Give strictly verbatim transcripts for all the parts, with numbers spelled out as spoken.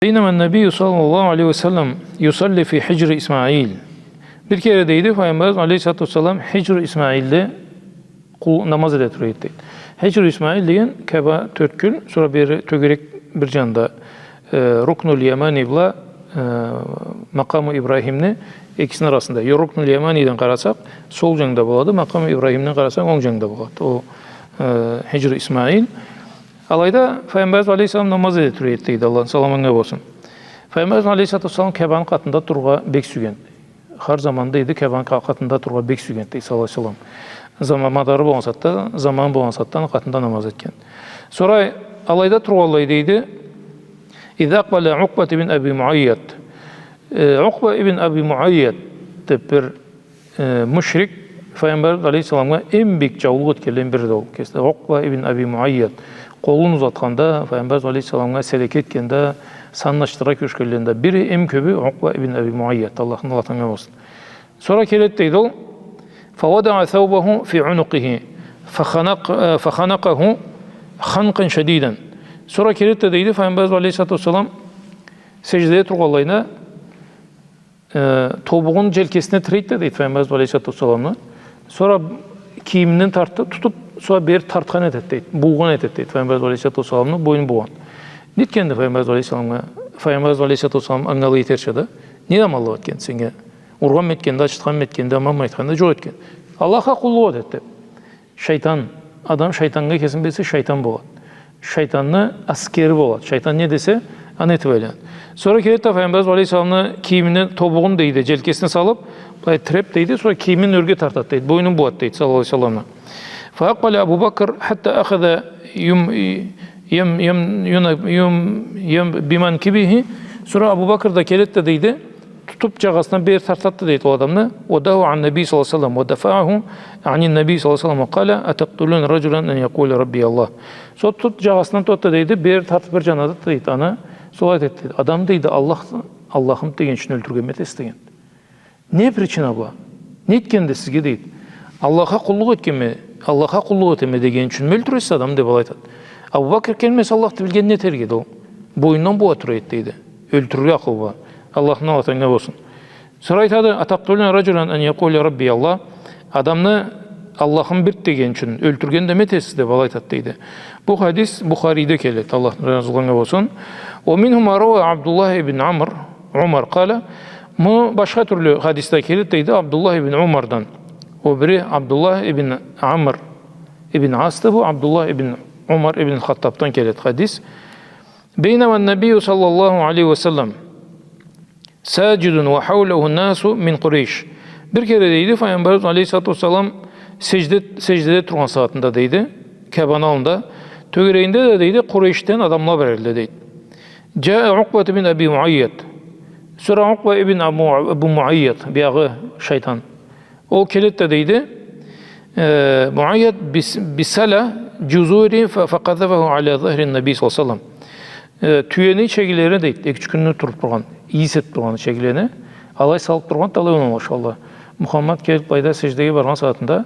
بينما النبي صلى الله عليه وسلم يصلي في حجر إسماعيل. Бир кере, дейди, Файгъамбарыбыз алейхиссалату уассалам Хиджр Исмаилде къул-, намаз эте тура эди, дейди. Хиджр Исмаил деген Каба тёрткюл, сора бери тёгерек бир джанда, э, Рукнуль Ямани бла, э, Макъаму Ибрахимни экисини арасында. Ё, Рукнуль Яманиден къарасакъ, сол джангда болады, Макъаму Ибрахимден къарасакъ, онг джангда болады. Ол, э, Хиджр Исмаил. Алайда Файгъамбарыбыз алейхиссалам намаз эте тура эди, дейди, Аллахны саламы анга болсун. Файгъамбарыбыз алейхиссалату уассалам Кабаны къатында турургъа бек сюйген. Хар заманда, дейди, Кабаны къа-, къатында турургъа бек сюйген, дейди, саллаллаху алейхи ва саллам. Зама-, мадары болгъан сагъатда, заманы болгъан сагъатда аны къатында намаз этген. Сора алайда тургъанлай, дейди, إذ أقبل عقبة بن أبي معيط. Э, Укъба ибн Аби Муаййат деб бир э, мушрик Файгъамбарыбыз алейхиссаламгъа эм бек джаулукъ этгенледен бириди ол кеси. Укъба ибн Аби Муаййат къолун узатханда, Файгъамбарыбыз алейхиссаламгъа селеке этгенде, санашдырыргъа кюрешгенледен бири, эм кёбю Укъба ибн Аби Муаййат, Аллахны налаты анга болсун. Сора келеди, дейди, ол, فوضع ثوبه في عنقه فخنق-, э, فخنقه خنقا شديدا. Сора келеди да, дейди, Файгъамбарыбыз алейхиссалату уассалам сеждеде тургъанлайына, э, тобугъун джелкесине тиреди да, дейди, Файгъамбарыбыз алейхиссалату уассаламны. Сора кийиминден тартды, тутуб, сора бери тартхан этеди, дейди. Буугъан этеди, дейди, Файгъамбарыбыз алейхиссалату уассаламны бойнун буугъан. Не этгенди Файгъамбарыбыз алейхиссаламгъа, Файгъамбарыбыз алейхиссалату уассалам анга алай этерча да? Не аманлыкъ этгенди сеннге? Ургъанмы этгенди, ачытханмы этгенди, аманмы айтханды, джокъ этген. Аллахха къуллукъ эт, деб. Шайтан, адам шайтаннга кесин берсе, шайтан болады. Шайтанны аскери болады. Шайтан не десе, аны этиб айланады. Сора келеди да Файгъамбарыбыз алейхиссаламны кийиминден тобугъун, дейди, джелкесине салыб, былай тиреб, дейди, сора кийимин ёрге тартады, дейди, бойнун бууады, дейди, саллаллаху алейхи ва салламны. فأقبل أبو بكر حتى أخذ يم-, يم-, يم-, يم-، يم-، يم-، بمنكبه. Сора Абу Бакр да келеди да, дейди, тутуб джагъасындан бери тартады, дейди, ол адамны. ودافعه عن النبي صلى الله عليه وسلم، ودافعه عن النبي صلى الله عليه وسلم، وقال: أتقتلون رجلا أن يقول ربي الله. Сора тутуб джагъасындан тутады да, дейди, бери тартыб бир джанына атады, дейди, аны, сора айтады, дейди, адамны, дейди, Аллах, Аллахым дегени ючюн ёлтюргенми этесиз, деген. Не причина бла? Не этгенди сизге, дейди. Аллахха къуллукъ этгенме, Аллахха къуллукъ этеме дегени ючюнмю ёлтюресиз адамны, деб алай айтады. Абу Бакр келмесе, Аллахды билген, не этерге эди ол? Бойнундан бууа тура эди, дейди. Ёлтюрюрге акъыл бла. Аллахны налаты анга болсун. Сора айтады: أتقتلون رجلا أن يقول ربي الله. Адамны Аллахым бирди дегени ючюн ёлтюрген да этесиз, деб алай айтады, дейди. Бу хадис Бухариде келеди, Аллахны разылыгъы анга болсун. ومنه ما روى عبد الله بن عمر، عمر قال. Муну башха тюрлю хадисде келеди, дейди, Абдуллах ибн Умардан. Ол бири Абдуллах ибн Амр ибн Асды, бу Абдуллах ибн Умар ибн Хаттабдан келеди хадис. بينما النبي صلى الله عليه وسلم ساجد وحوله الناس من قريش. Бир кере, дейди, Файгъамбарыбыз алейхиссалату уассалам сежде-, сеждеде тургъан сагъатында, дейди, Каабаны аллында, тёгерегинде да, дейди, Къурейшден адамла бар эдиле, дейди. جاء عقبة بن أبي معيط. Сора Укъба ибн Абу, Абу Муаййат, биягъы шайтан. Ол келеди да, дейди, э, Муаййат بس-, بسلة جزور ف-، فقذفه على ظهر النبي صلى الله عليه وسلم. Э, тюени ичегилерини, дейди, эки-юч кюнню туруб тургъан, ийис этиб тургъан ичегилерини, алай салыб тургъан да алай, оноу, машаллах. Мухаммад келиб былайда сеждеге баргъан сагъатында,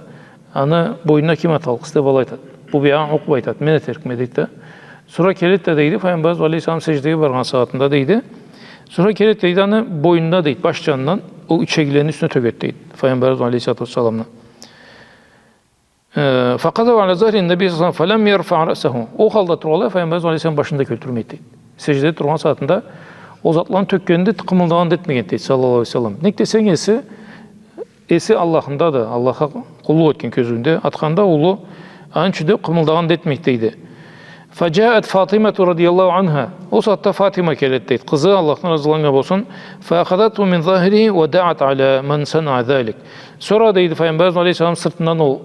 аны бойнуна ким аталлыкъ эсе, деб алай айтады. Бу биягъы Укъба айтады, мен этерикме, дейди да. Сора келеди да, дейди, Файгъамбарыбыз алейхиссалам сеждеге баргъан сагъатында, дейди. Сора келеди, дейди, аны бойнуна, дейди, баш джанындан ол ичегилени юсюне тёгеди, дейди, Файгъамбарыбыз алейхиссалату уассаламны. Э, فقذفه على ظهر النبي صلى الله عليه وسلم فلم يرفع رأسه. Ол халда тургъанлай Файгъамбарыбыз алейхиссалам башын да кёлтюрмейди, дейди. Сеждеде тургъан сагъатында ол затланы тёкгенинде къымылдагъан да этмегенди, дейди, саллаллаху алейхи ва саллам. Нек десенг, эси Эси Аллахында да, Аллахха къуллукъ этген кёзюуюнде, атханда уллу, аны ючюн да къымылдагъан да этмейди, дейди. فجاءت فاطمة رضي الله عنها. Ол сагъатда Фатима келеди, дейди. Къызы, Аллахны разылыгъы анга болсун. فأخذته من ظهره ودعت على من صنع ذلك. Сора, дейди, Файгъамбарыбыз алейхиссалам сыртындан ол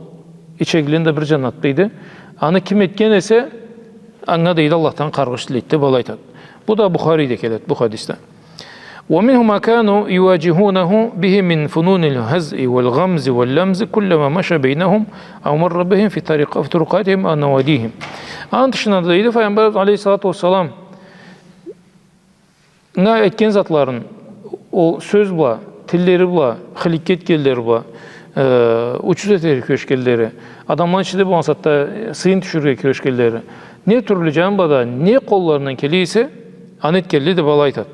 ичегилени да бир джанына атды, дейди. Аны ким этген эсе, анга, дейди, Аллахдан къаргъыш тилейди, деб алай айтады. Бу да Бухариде келеди, бу хадисде. ومنه ما كانوا يواجهونه به من فنون الهزء والغمز واللمز كلما مشى بينهم أو مر بهم في طريق-، في طرقاتهم أو نواديهم. Аны тышында да, дейди, Файгъамбарыбыз алейхиссалату уассалам, мына этген затларын, ол сёз бла, тиллери бла, хыликке этгенлери бла, э, учуз этерге кюрешгенлери, адамланы ичинде болгъан сагъатда, э, сыйын тюшюрюрге кюрешгенлери, не тюрлю джаны бла да, не къолларындан келе эсе, Аны этгенле деп алай айтат.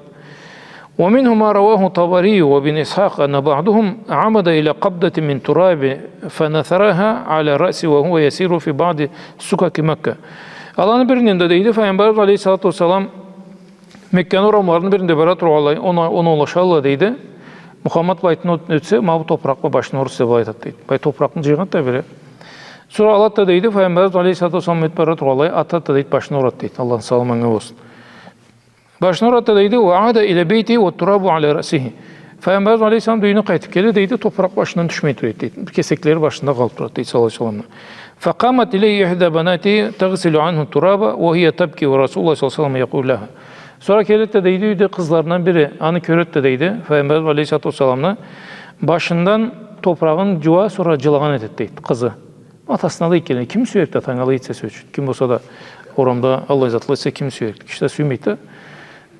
ومنه ما رواه الطبري وابن إسحاق أن بعضهم عمد إلى قبضة من تراب فنثرها على رأسه وهو يسير في بعض سكك مكة. Аланы биринден да, дейди, Файгъамбарыбыз алейхиссалату уассалам Мекканы орамларыны биринде бара тургъанлай, она, оноулашалла, дейди. Мухаммад былайтын от-, ётсе, ма бу топуракъ бла башын урурса деп алай айтат, дейди. Былай топуракъны джыйгъанды да бери. Сора алат да, дейди, Файгъамбарыбыз алейхиссалату уассалам ётюп бара тургъанлай, атат да, дейди, башын урат, дейди. Аллахны саламы анга болсун. Башын урат да, дейди, وعاد إلى بيته والتراب على رأسه. Файгъамбарыбыз алейхиссалам да юйюне къайтып келе, дейди, топуракъ башындан тюшмей тура эди, дейди. Бир кесеклери башында къалып турады, дейди, саллаллаху алейхи ва саллам. فقامت إليه إحدى بناته تغسل عنه التراب وهي تبكي ورسول الله صلى الله عليه وسلم يقول لها. Сора келет да, дейди, юйде къызларындан бири, аны кёрет да, дейди, Файгъамбарыбыз алейхиссалату уассаламны башындан топурагъын джууа, сора джылагъан этет, дейди, къызы. Атасына алай этгенлей, ким сюерикди атанга алай этсе, сёз ючюн. Ким болса да, орамда аллай затла этсе, ким сюерикди? Киши да сюймейди да.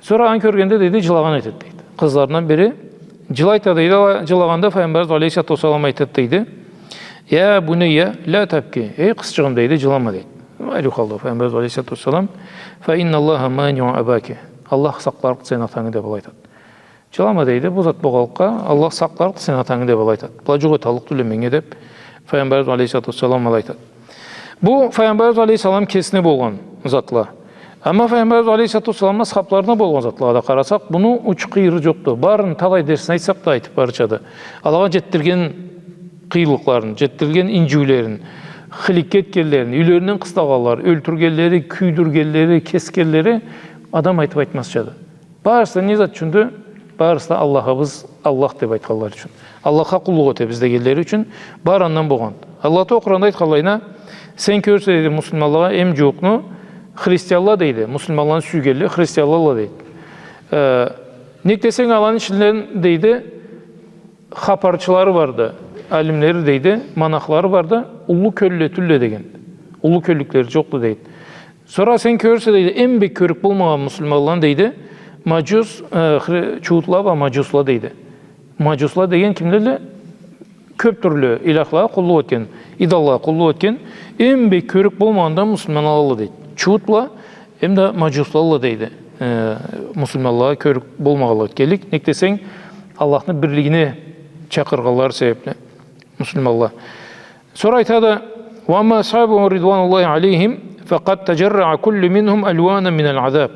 Сора аны кёргенде, дейди, джылагъан этет, дейди. Къызларындан бири джылайт да, дейди, ала джылагъанда Файгъамбарыбыз алейхиссалату уассалам айтат, дейди: يا بني لا تبكي. Эй, къызчыгъым, дейди, джылама, дейди. Айры халда Файгъамбарыбыз алейхиссалату уассалам: فإن الله مانع أباك. Аллах сакъларыкъды сени атангы, деп алай айтат. Джылама, дейди, бу зат болгъанлыкъгъа Аллах сакъларыкъды сени атангы, деп алай айтат. Была джукъ эталлыкъ тюлле меннге, деп Файгъамбарыбыз алейхиссалату уассалам алай айтат. Бу Файгъамбарыбыз алейхиссалам кесине болгъан затла. Амма Файгъамбарыбыз алейхиссалату уассаламны асхабларына болгъан затлагъа да къарасакъ, муну учу-къыйыры джокъду. Барын талай дерсин айтсакъ да айтып барырчады. Алагъа джетдирген къыйынлыкъларын, джетдирген инджиулерин, хыликке этгенлерин, юйлеринден къыстагъанлары, ёлтюргенлери, кюйдюргенлери, кесгенлери адам айтып айтмазчады. Барысы да не зат ючюндю? Барысы да Аллахыбыз Аллах деп айтханлары ючюн. Аллахха къуллукъ этебиз дегенлери ючюн бары андан болгъан. Аллах Тааля Къуранда айтханлайына, сен кёрюрсе, дейди, муслиманлагъа эм джууукъну христианла, дейди, муслиманланы сюйгенле христианлалла, дейди. Э, нек десенг, аланы ичинден, дейди, хапарчылары барды, алимлери, дейди, монахлары барды, уллу кёллюле тюлле деген. Уллу кёллюклери джокъду, дейди. Сора сен кёрюрсе, дейди, эм бек кёрюк болмагъан муслиманланы, дейди, маджус, э, хри-, чуутла бла маджусла, дейди. Маджусла деген кимлелле? Кёп тюрлю илахлагъа къуллукъ этген, идоллагъа къуллукъ этген, эм бек кёрюк болмагъан да муслиманлалла, дейди. Чуут бла, эм да маджуслалла, дейди. Э, муслиманлагъа кёрюк болмагъанла этгенлик. Нек десенг, Аллахны бирлигине чакъыргъанлары себепли муслиманла. Сора айтады: وأما أصحابه رضوان الله عليهم فقد تجرع كل منهم ألوانا من العذاب.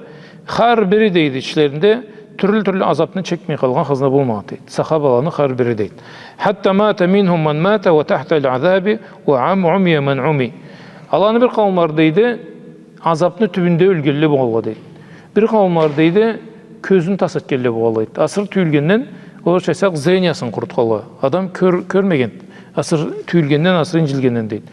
Хар бири, дейди, ичлеринде тюрлю-тюрлю азапны чекмей къалгъан хазна болмагъан, дейди. Сахабаланы хар бири, дейди. حتى مات منهم من مات وتحت العذاب وعم-، عمي من عمي. Аланы бир къауумлары, дейди, азапны тюбюнде ёлгенле болгъанла, дейди. Бир къауумлары, дейди, кёзюн тас этгенле болгъанла, дейди. Асыры тюйюлгенден, орусча айтсакъ, зрениясын къурутханла. Адам кёр-, кёрмеген, асыры тюйюлгенден, асыры инджилгенден, дейди.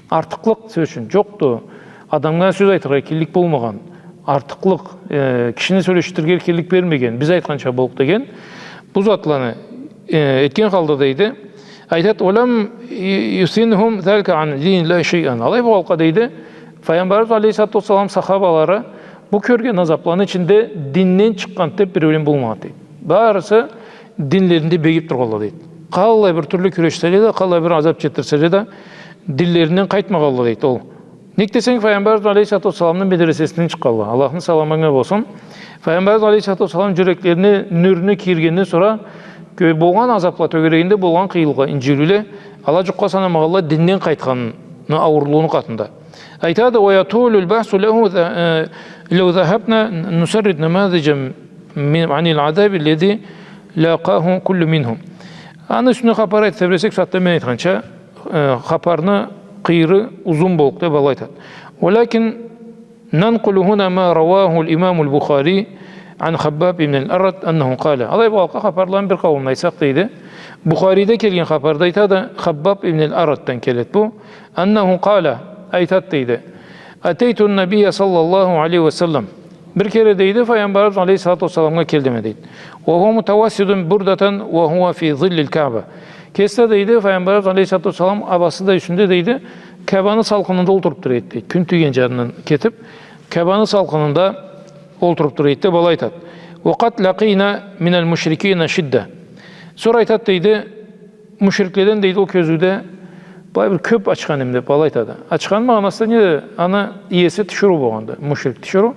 Артыкълыкъ, сёз ючюн, джокъду. Адамгъа сёз айтыргъа эркинлик болмагъан. Артыкълыкъ, э, кишини сёлешдирирге эркинлик бермеген, биз айтханча боллукъ деген. Бу затланы, э, этген халда, дейди, айтат: ولم يثنهم ذلك عن دين الله شيئا. Алай болгъанлыкъгъа, дейди, Файгъамбарыбыз алейхиссалату уассалам сахабалары бу кёрген азапланы ичинде динден чыкъгъан деп биреулен болмагъан, дейди. Барысы динлеринде бегип тургъанла, дейди. Къаллай бир тюрлю кюрешселе да, къаллай бир азап чекдирселе да, динлеринден къайтмагъанла, дейди, ол. Нек десенг, Файгъамбарыбыз алейхиссалату уассаламны медресесинден чыкъгъанла. Аллахны саламы анга болсун. Файгъамбарыбыз алейхиссалату уассалам джюреклерине нюрюню кийиргенден сора, кё-, болгъан азапла тёгерегинде болгъан къыйынлыкъла, инджилиуле, ала джукъгъа санамагъанла динден къайтханны ауурлугъуну къатында. Айтады: ويطول البحث له ذ-، э, لو ذهبنا نسرد نماذجا من، عن العذاب الذي لاقاه كل منهم. Аны юсюнде хапар айтып тебресек, бусагъатда мен айтханча, э, хапарны къыйыры узун боллукъду деп алай айтат. ولكن ننقل هنا ما رواه الإمام البخاري عن خباب بن الأرت أنه قال. Алай болгъанлыкъгъа, хапарланы бир къауумун айтсакъ, дейди, Бухариде келген хапарда айтады, Хаббаб ибн аль-Аратдан келет бу. أنه قال, айтат, дейди: أتيت النبي صلى الله عليه وسلم. Бир кере, дейди, Файгъамбарыбыз алейхиссалату уассаламгъа келдиме, дейди. وهو متوسد بردة وهو في ظل الكعبة. Кеси да, дейди, Файгъамбарыбыз алейхиссалату уассалам абасы да юсюнде, дейди, Каабаны салкъынында олтуруб тура эди, дейди. Кюн тийген джанындан кетиб, Каабаны салкъынында олтуруб тура эди деб, алай айтат. وقد لقينا من المشركين شدة. Сора айтат, дейди, мушрикледен, дейди, ол кёзюуде былай бир кёб ачхан эдим деб, алай айтады. Ачхан магъанасы да неди? Аны иеси тиширыу болгъанды, мушрик тиширыу.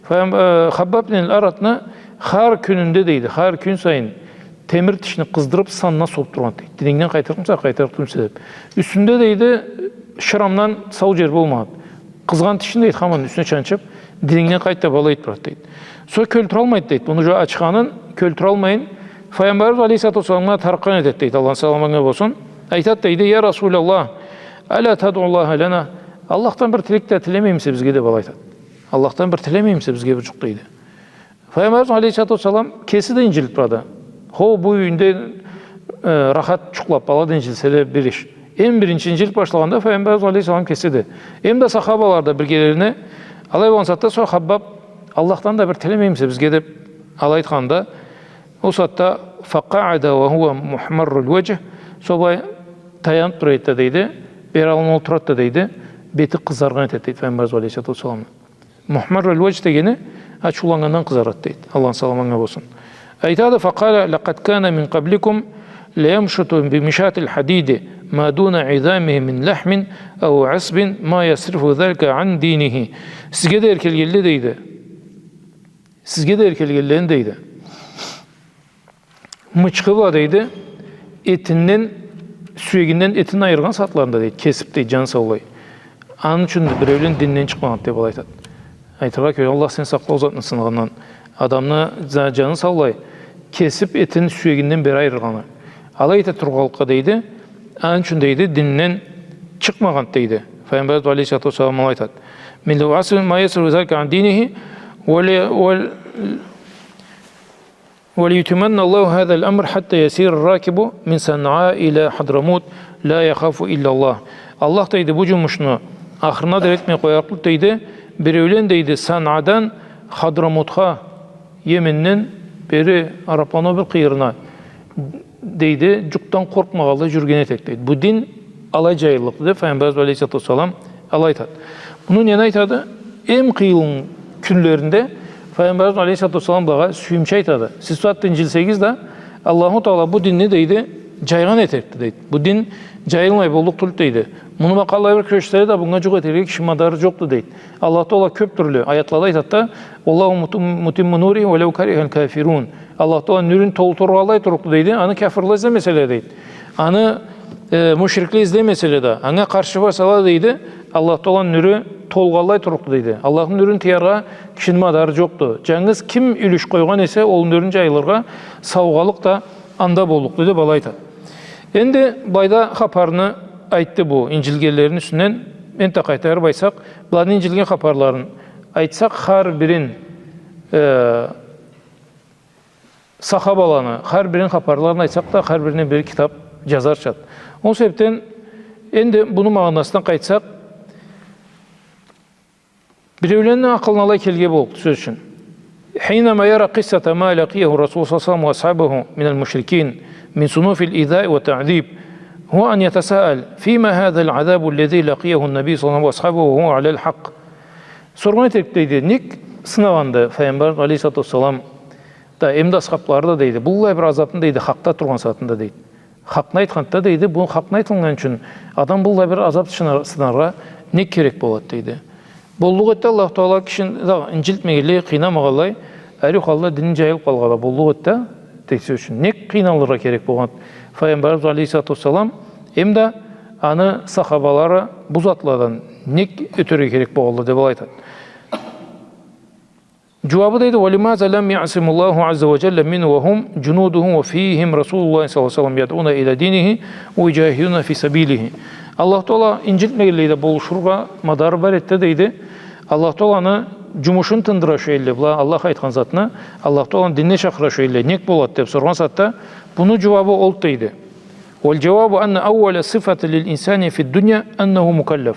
Файгъам-, э, Хаббаб ибн аль-Аратны хар кюнюнде, дейди, хар кюн сайын темир тишни къыздырыб, санына согъуб тургъан, дейди. Динингден къайтырыкъмыса, къайтырыкъ тюлмюсе деб. Юсюнде, дейди, шрамдан сау джер болмагъан. Къызгъан тишни, дейди, хаман юсюне чанчыб, динингден къайт деб алай этиб турады, дейди. Сора кёлтюралмайды, дейди. Муну уже ачханын кёлтюралмайын, Файгъамбарыбыз алейхиссалату уассаламгъа тарыкъгъан этеди, дейди, Аллахны саламы анга болсун. Айтады, дейди, «Я Расулаллах, аля тадъу Аллаха лана? Аллахдан бир тилек да тилемеймисе бизге?» — деб алай айтады. Аллахдан бир тилемеймисе бизге бир джукъ, дейди. Файгъамбарыбыз алейхиссалату уассалам кеси да инджилиб турады. Хо, бу юйюнде, э, рахат джукълаб, ала да инджилселе бир иш. Эм биринчи инджилиб башлагъанда Файгъамбарыбыз алейхиссалам кесиди. Эм да сахабалары да биргелерине. Алай болгъан сагъатда сора Хаббаб, «Аллахдан да бир тилемеймисе бизге?» — деб алай айтханда, ол сагъатда «факъаъада ва хува мухмарруль ваджх», сора былай таяныб тура эди да, дейди, бир аллына олтура эди да, дейди, бети къызаргъан этеди, дейди, Файгъамбарыбыз алейхиссалату уассаламны. Мухмарруль ваджх дегени ачыуланнгандан къызарады, дейди. Аллахны саламы анга болсун. Айтады, «Факъала, лакъад кана мин къабликум лаямшуту бимишатиль хадиди ма дуна изамихи мин лахмин ау азбин ма ясрифу залика ан динихи». Сизге да эркелгенле, дейди. Сизге да эркелгенлени, дейди. Мычхы бла, дейди, этинден, сюегинден этин айыргъан сагъатларында, дейди, кесиб, дейди, джаны саулай. Аны ючюн биреулен динден чыкъмагъанды, деб алай айтады. Айтыргъа кёре, Аллах сени сакъла ол затны сынагъандан. Адамны дж-, джаны саулай, кесиб этин сюегинден бери айыргъаны. Алай эте тургъанлыкъгъа, дейди, аны ючюн, дейди, динден чыкъмагъанды, дейди. Файгъамбарыбыз алейхиссалату уассалам алай айтады. Мин лау асрин ма ясру залика ан динихи, ва ли-, ва ли-, «وليتمن الله هذا الأمر حتى يسير الراكب من صنعاء إلى حضرموت لا يخاف إلا الله». Аллах, дейди, бу джумушну ахырына дери этмей къоярыкъды, дейди. Биреулен, дейди, Санъадан Хадрамутха, Йеменден бери арапланы бир къыйырына, дейди, джукъдан къоркъмагъанлай джюрюген этеди, дейди. Бу дин алай джайыллыкъды, деб Файгъамбарыбыз алейхиссалату уассалам алай айтады. Муну нени айтады? Эм къыйын кюнлеринде Файгъамбарыбыз алейхиссалату уассалам былагъа сюйюмчю айтады. Сиз тутады инджилсегиз да, Аллаху Таала бу динни, дейди, джайгъан этерикди, дейди. Бу дин джайылмай боллукъ тюлдю, дейди. Муну бла къаллай бир кюрешселе да, бунга джукъ этерге кишини мадары джокъду, дейди. Аллаху Таала кёб тюрлю аятлада айтады да, «Уаллаху мутим-, мутимму нурихи уалау карихаль кафирун». Аллаху Таала нюрюн толтургъанлай турлукъду, дейди. Аны кафирле излемеселе, дейди. Аны, э, мушрикле излемеселе да, анга къаршы барсала, дейди, Аллаху Тааланы нюрю толгъанлай турлукъду, дейди. Аллахны нюрюн тыяргъа кишини мадары джокъду. Джангыз ким юлюш къойгъан эсе, ол нюрюн джайылыргъа, саугъалыкъ да анда боллукъду, деб алай айтады. Энди былайда хапарны айтды бу инджилгенлерини юсюнден. Энтда къайтарыб айтсакъ, быланы инджилген хапарларын айтсакъ, хар бирин, э, сахабаланы, хар бирин хапарларын айтсакъ да, хар бирине бир китаб джазарчады. Ол себебден энди муну магъанасына къайтсакъ, биреулени акъылына алай келирге боллукъду, сёз ючюн. حينما يرى قصة ما لقيه الرسول صلى الله عليه وسلم وأصحابه من المشركين من صنوف الإيذاء والتعذيب، هو أن يتساءل: فيما هذا العذاب الذي لقيه النبي صلى الله عليه وسلم وأصحابه وهو على الحق؟ Соргъан этерикди, дейди, нек сынагъанды Файгъамбар алейхиссалату уассалам да, эмда асхаблары да, дейди, быллай бир азабны, дейди, хакъда тургъан сагъатында, дейди. Хакъны айтханды да, дейди, бу хакъны айтылгъаны ючюн адам быллай бир азаб сынар-, сынаргъа нек керек болады, дейди. Боллукъ эди да, Аллаху Таала кишини да инджилтмегенлей, къыйнамагъанлай, ариу халда дини джайылыб къалгъанлай боллукъ эди да, дейди, сёз ючюн. Нек къыйналыргъа керек болгъан Файгъамбарыбыз алейхиссалату уассалам, эмда аны сахабалары бу затладан нек ётерге керек болгъанла, деб алай айтады. Джууабы, дейди, ولماذا لم يعصم الله عز وجل منه وهم جنوده وفيهم رسول الله صلى الله عليه وسلم يدعون إلى دينه ويجاهدون في سبيله. Аллаху Таала инджилтмегенлей да болушургъа мадары бар эди да, дейди. Аллаху Тааланы джумушун тындыра шу элле, была Аллах айтхан затны, Аллаху Тааланы динине чакъыра шу элле нек болады деб соргъан сагъатда, муну джууабы олду, дейди. والجواب أن أول صفة للإنسان في الدنيا أنه مكلف.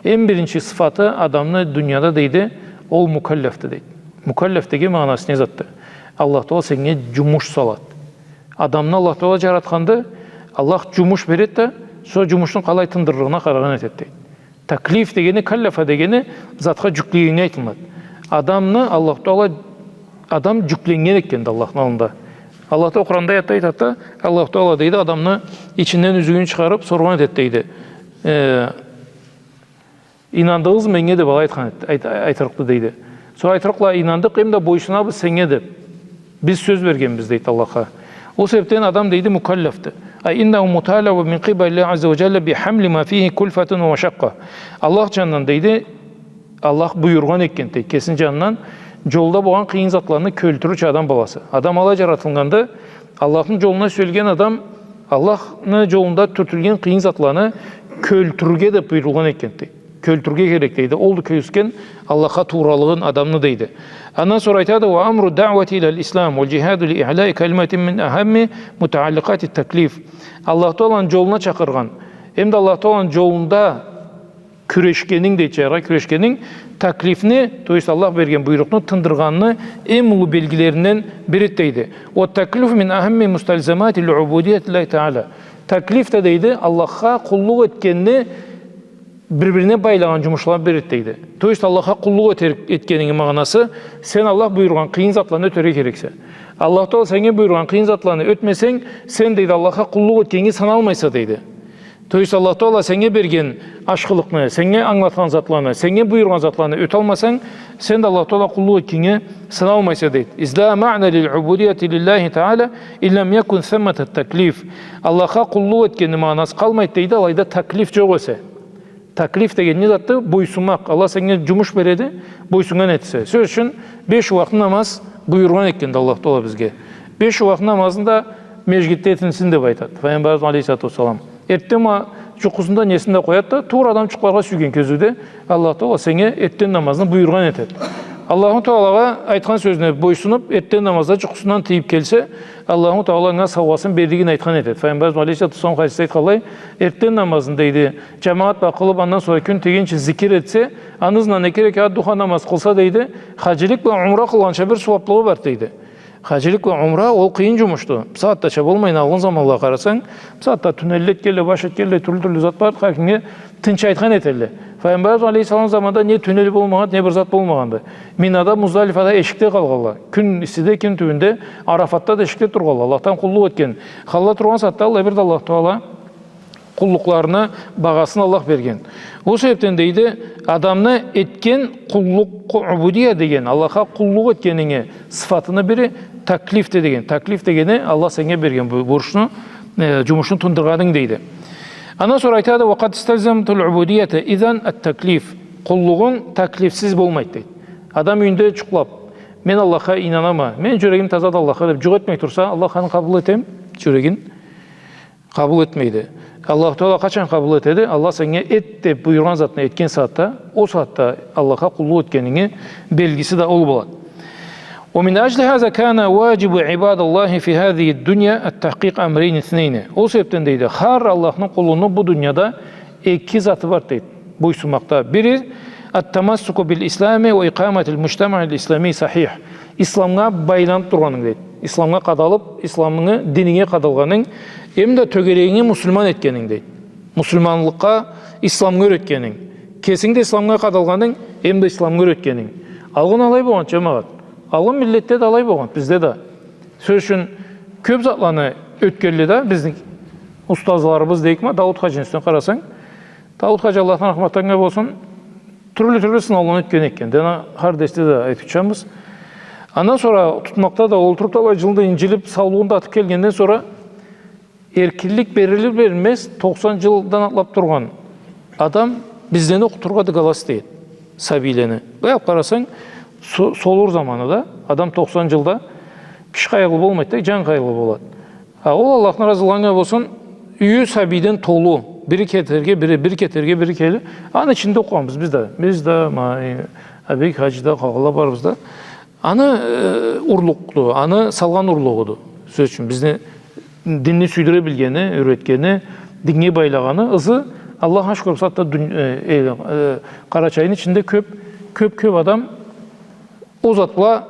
Эм биринчи сыфаты адамны дунияда, дейди, ол мукаллафды, дейди. Мукаллаф деген магъанасы не затды? Аллах Таала сеннге джумуш салады. Адамны Аллах Таала джаратханды, Аллах джумуш береди да, сора джумушну къалай тындырырыгъына къарагъан этеди, дейди. Таклиф дегени, каллафа дегени затха джюклегеннге айтылынады. Адамны Аллах Таала, адам джюкленнген экенди Аллахны аллында. Аллах Таала Къуранда аятда айтады да, Аллах Таала, дейди, адамны ичинден юзюгюн чыгъарыб, соргъан этеди, дейди. Э, ийнандыгъызмы меннге деб алай айтхан эт-, айт-, айтырыкъды, дейди. Сора айтырыкъла: «Ийнандыкъ, эм да бойсунабыз сеннге», — деп. «Биз сёз бергенбиз», — дейди, — «Аллахха». Ол себепден адам, дейди, мукаллафды. «Ай иннаху муталабу мин къибалиллахи азза ва джалла би хамли ма фихи кульфатун ва машакъкъа». Аллах джанындан, дейди, Аллах буюргъан этген, дейди, кесини джанындан джолда болгъан къыйын затланы кёлтюрюрча адам баласы. Адам алай джаратылгъанды, Аллахны джолуна сюелген адам Аллахны джолунда тюртюлген къыйын затланы кёлтюрюрге деп буюрулгъан этген, дейди. Кёлтюрюрге керек, дейди. Олду кёргюзтген Аллахха тууралыгъын адамны, дейди. Андан сора айтады: «Ва амру даъвати илал ислам вал джихаду ли иълаи калиматин мин ахамми мутаалликъати таклиф». Аллах Тааланы джолуна чакъыргъан, эм да Аллах Тааланы джолунда кюрешгенинг, дейди, джаргъа кюрешгенинг, таклифни, то есть Аллах берген буйрукъну тындыргъаныны эм уллу белгилеринден бириди, дейди. «Ва таклиф мин ахамми мусталзамати ли убудиятиллахи таала». Таклиф да, дейди, Аллахха къуллукъ этгенни бир-бирине байлагъан джумушладан бириди, дейди. То есть Аллахха къуллукъ этер-, этгенинги магъанасы, сен Аллах буюргъан къыйын затланы ётерге керексе. Аллах Таала сеннге буюргъан къыйын затланы ётмесенг, сен, дейди, Аллахха къуллукъ этгеннге саналмайса, дейди. То есть Аллах Таала сеннге берген ашхылыкъны, сеннге ангылатхан затланы, сеннге буюргъан затланы ёталмасанг, сен да Аллах Таала къуллукъ этгеннге саналмайса, дейди. «Из ла маъна лил убудияти лиллахи таала ин лам якун саммата таклиф». Аллахха къуллукъ этгенни магъанасы къалмайды, дейди, алайда таклиф джокъ эсе. Таклиф деген не затды? Бойсунмакъ. Аллах сеннге джумуш береди, бойсуннган этесе. Сёз ючюн, беш ууакъны намаз буюргъан этгенди Аллах Таала бизге. Беш ууакъны намазны да межгитде этилсин деп айтады Файгъамбарыбыз алейхиссалату уассалам. Эртден ма-, джукъусунда несин да къояды да, туура адам джукъларгъа сюйген кёзюуде Аллах Таала сеннге эртден намазны буюргъан этеди. Аллаху Таалагъа айтхан сёзюне бойсунуп, эртден намазда джукъусундан тыйып келсе, Аллаху Таала анга саугъасын берлигин айтхан этеди. Файгъамбарыбыз алейхиссалату уассалам хадисде айтханлай, эртден намазын, дейди, джамагъат бла къылып, андан сора кюн тийгинчи зикир этсе, аны ызындан эки рекат духа намаз къылса, дейди, хаджилик бла умра къылгъанча бир сууаплыгъы бар, дейди. Хаджилик бла умра ол къыйын джумушду. Бусагъатдача болмайын, алгъын заманлагъа къарасанг, бусагъатда тюнелле этгенле, баш этгенле, тюрлю-тюрлю зат бар, хар кимге тынч айтхан этелле. Файгъамбарыбыз алейхиссалам заманда не тюнел болмагъанды, не бир зат болмагъанды. Минада, Муздалифада эшикде къалгъанла. Кюн иссиде, кюн тюбюнде, Арафатда да эшикде тургъанла. Аллахдан къуллукъ этген. Халда тургъан сагъатда аллай бир да Аллах Таала къуллукъларыны багъасын Аллах берген. Ол себепден, дейди, адамны этген къуллукъ, къу-, убудия деген, Аллахха къуллукъ этгенинги сыфатыны бири таклифди деген. Таклиф дегени Аллах сеннге берген бу бурчну, э, джумушну тындыргъанынг, дейди. Андан сора айтады: «Ва къад исталзаматул убудията изан ат-таклиф». Къуллугъунг таклифсиз болмайды, дейди. Адам юйюнде джукълап, «Мен Аллахха ийнанама, мен джюрегим тазады Аллахха», — деп джукъ этмей турса, Аллах аны къабыл этеми джюрегин? Къабыл этмейди. Аллаху Таала къачан къабыл этеди? Аллах сеннге эт деп буюргъан затны этген сагъатда, ол сагъатда Аллахха къуллукъ этгенинги белгиси да ол болады. «Ва мин аджли хаза кана ваджибу ибадаллахи фи хазихи ддунья ат-тахкъикъ амрейни иснейни». Ол себепден, дейди, хар Аллахны къулуну бу дунияда эки заты бар, дейди, бойсунмакъда. Бири, ат-тамассуку бил ислами ва икъаматил муджтамаил ислами сахих. Исламгъа байланып тургъанынг, дейди. Исламгъа къадалып, исламынгы, дининге къадалгъанынг, эм да тёгерегинги муслиман этгенинг, дейди. Муслиманлыкъгъа, исламгъа юретгенинг. Кесинг да исламгъа къадалгъанынг, эм да исламгъа юретгенинг. Алгъын алай болгъан, джамагъат. Алгъын миллетде да алай болгъан, бизде да. Сёз ючюн, кёп затланы ётгенле да, бизни устазларыбыз дейик ма, Дауд хаджини юсюне къарасанг, Дауд хаджи, Аллахдан рахмат анга болсун, тюрлю-тюрлю сынауланы ётген экен. Дана хар дерсде да айтыб ючебиз. Андан сора тутмакъда да олтуруб да, алай джылда инджилиб, саулугъун да атыб келгенден сора, эркинлик берилир-берилмез, токъсан джылдан атлаб тургъан адам бизден окъутургъа дыгалас дейди сабийлени. Былай алыб къарасанг, со-, солур заманы да, адам токъсан джылда, киши къайгъылы болмайды да, джан къайгъылы болады. А ол, Аллахны разылыгъы анга болсун, юйю сабийден толу, бири кетерге, бири, бири кетерге, бири келе. Аны ичинде окъугъанбыз биз да. Биз да, ма, э, Абек хаджи да, къалгъанла барыбыз да. Аны, э, урлугъуду, аны салгъан урлугъуду. Сёз ючюн, бизни динни сюйдюре билгени, юретгени, динге байлагъаны, ызы, Аллахха шукур, бусагъатда дюн-, э, э, э, Къарачайны ичинде кёб, кёб-кёб адам ол зат бла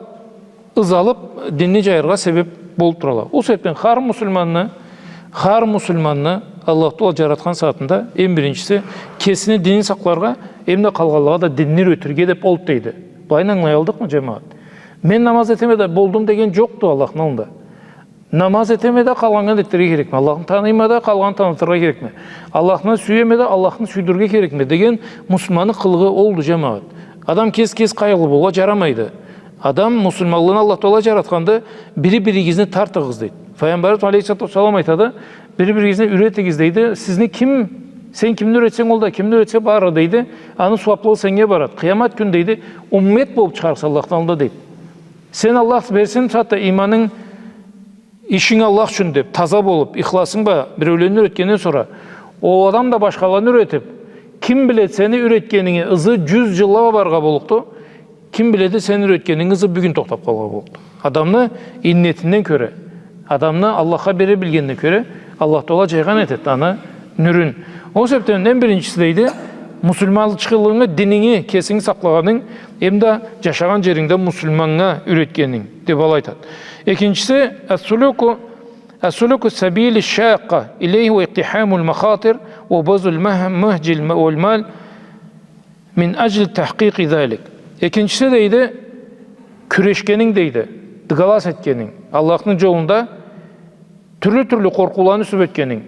ыз алыб, динни джайыргъа себеб болуб турала. Ол себебден хар муслиманны, хар муслиманны Аллах Таала джаратхан сагъатында, эм биринчиси, кесини динин сакъларгъа, эм да къалгъанлагъа да динни юретирге деб олду дейди. Былайын ангылаялдыкъмы, джамагъат? Мен намаз этеме да болдум деген джокъду Аллахны аллында. Намаз этеме да, къалгъанын этдирирге керекме. Аллахны таныйма да, къалгъанын танытыргъа керекме. Аллахны сюеме да, Аллахны сюйдюрюрге керекме деген муслиманны къылыгъы олду, джамагъат. Адам кес-кес къайгъылы болургъа джарамайды. Адам, муслиманланы Аллах Тагъала джаратханды, бири-биригизни тартыгъыз, дейди. Файгъамбарыбыз алейхиссалату уассалам айтады, бири-биригизни юретигиз, дейди. Сизни ким, сен кимни юретсенг, ол да кимни юретсе, бары, дейди, аны сууаблыгъы сеннге барады. Къыямат кюн, дейди, уммет болуб чыгъарыкъса Аллахны аллында, дейди. Сен, Аллах берсин, хатта иманынг, ишинг Аллах ючюн деб, таза болуб, ихласынг бла биреулени юретгенден сора, ол адам да башхаланы юретиб, ким биледи, сени юретгенинги ызы джюз джылла барыргъа боллукъду, ким биледи, сени юретгенинги ызы бюгюн тохтаб къалыргъа боллукъду. Адамны иннетинден кёре, адамны Аллахха бере билгенине кёре, Аллах Тагъала джайгъан этеди аны нюрюн. Ол себебден эм биринчиси, дейди, муслиманчылыгъынгы, дининги, кесинги сакълагъанынг, эм да джашагъан джерингде муслиманнга юретгенинг, деб алай айтады. Экинчиси, السلوك، السلوك السبيل الشاق إليه واقتحام المخاطر وبذل المه-، المهج والمال من أجل تحقيق ذلك. Экинчиси, дейди, кюрешгенинг, дейди, дыгалас этгенинг, Аллахны джолунда тюрлю-тюрлю къоркъууланы юсюб этгенинг,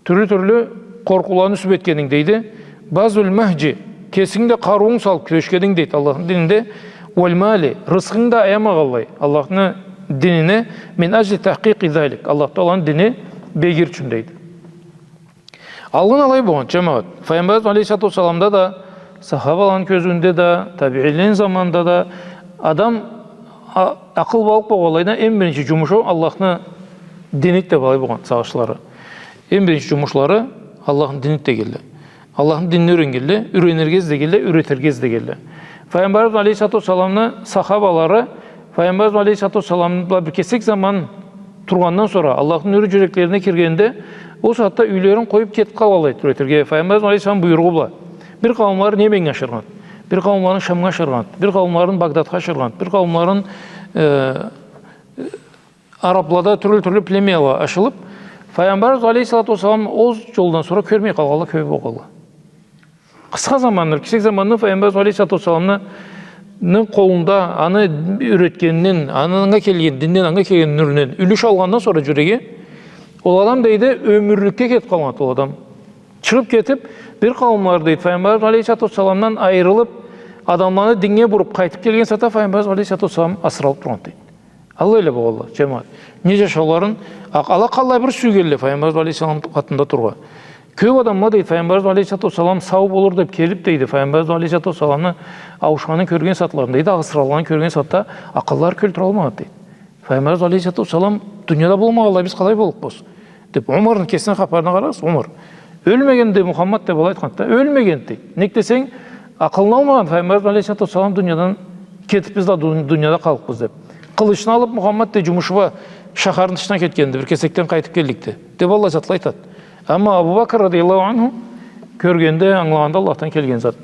тюрлю-тюрлю къоркъууланы юсюб этгенинг, дейди. بذل المهج, кесинг да къарыуунг салыб кюрешгенинг, дейди, Аллахны дининде. والمال, рысхынгы да аямагъанлай, Аллахны динине, من أجل تحقيق ذلك, Аллах Тагъаланы дини бегирир ючюн, дейди. Алгъын алай болгъан, джамагъат. Файгъамбарыбыз алейхиссалату уассаламда да, сахабаланы кёзюуюнде да, табиинлени заманында да адам а-, акъылбалыкъ болгъанлайына эм биринчи джумушу Аллахны динид деб алай болгъан сагъышлары. Эм биринчи джумушлары Аллахны динид дегенле. Аллахны динин юреннгенле, юренирге излегенле, юретирге излегенле. Файгъамбарыбыз алейхиссалату уассаламны сахабалары Файгъамбарыбыз алейхиссалату уассалам бла бир кесек заман тургъандан сора, Аллахны нюрю джюреклерине киргенде, ол сагъатда юйлерин къоюб кетиб къалгъанлай эди юретирге. Файгъамбарыбыз алейхиссалам буйругъу бла. Бир къауумлары Йеменнге ашыргъан, бир къауумларын Шамгъа ашыргъан, бир къауумларын Багдадха ашыргъан, бир къауумларын, э, араблада тюрлю-тюрлю племяла ашырыб, Файгъамбарыбыз алейхиссалату уассалам ол джолдан сора кёрмей къалгъанла кёб болгъанла. Къысха заманны, кесек заманны Файгъамбарыбыз алейхиссалату уассаламны, ны къолунда, аны юретгенинден, аны анга келген динден, анга келген нюрюнден юлюш алгъандан сора джюреги, ол адам, дейди, ёмюрлюкге кетиб къалгъан ол адам. Чыгъыб кетиб, бир къауумлары, дейди, Файгъамбарыбыз алейхиссалату уассаламдан айырылыб, адамланы динге буруб къайтыб келген сагъатда Файгъамбарыбыз алейхиссалату уассалам асыралыб тургъан, дейди. Аллай эле болгъанла, джамагъат. Не джашауларын, а-, ала къаллай бир сюйгенле Файгъамбарыбыз алейхиссалам къатында тургъа. Кёб адамла, дейди, Файгъамбарыбыз алейхиссалату уассалам сау болур деб келиб, дейди, Файгъамбарыбыз алейхиссалату уассаламны ауушханын кёрген сагъатларында, дейди, асыралгъанын кёрген сагъатда акъыллары кёлтюралмагъан, дейди. Файгъамбарыбыз алейхиссалату уассалам дунияда болмагъанлай биз къалай боллукъбуз? Деб, Умарны кесини хапарына къарагъыз, Умар. Ёлмегенди Мухаммад деб алай айтханды да, ёлмегенди. Нек десенг, акъылына алмагъан Файгъамбарыбыз алейхиссалату уассалам дуниядан кетиб, биз да ду-, дунияда къаллыкъбыз деб. Къылычны алыб, Мухаммад дей, джумушу бла шахарны тышына кетгенди, бир кесекден къайтыб келликди. Деб аллай затла айтады. Амма Абу Бакр радияллаху анху кёргенде, ангылагъанда Аллахдан келген зат.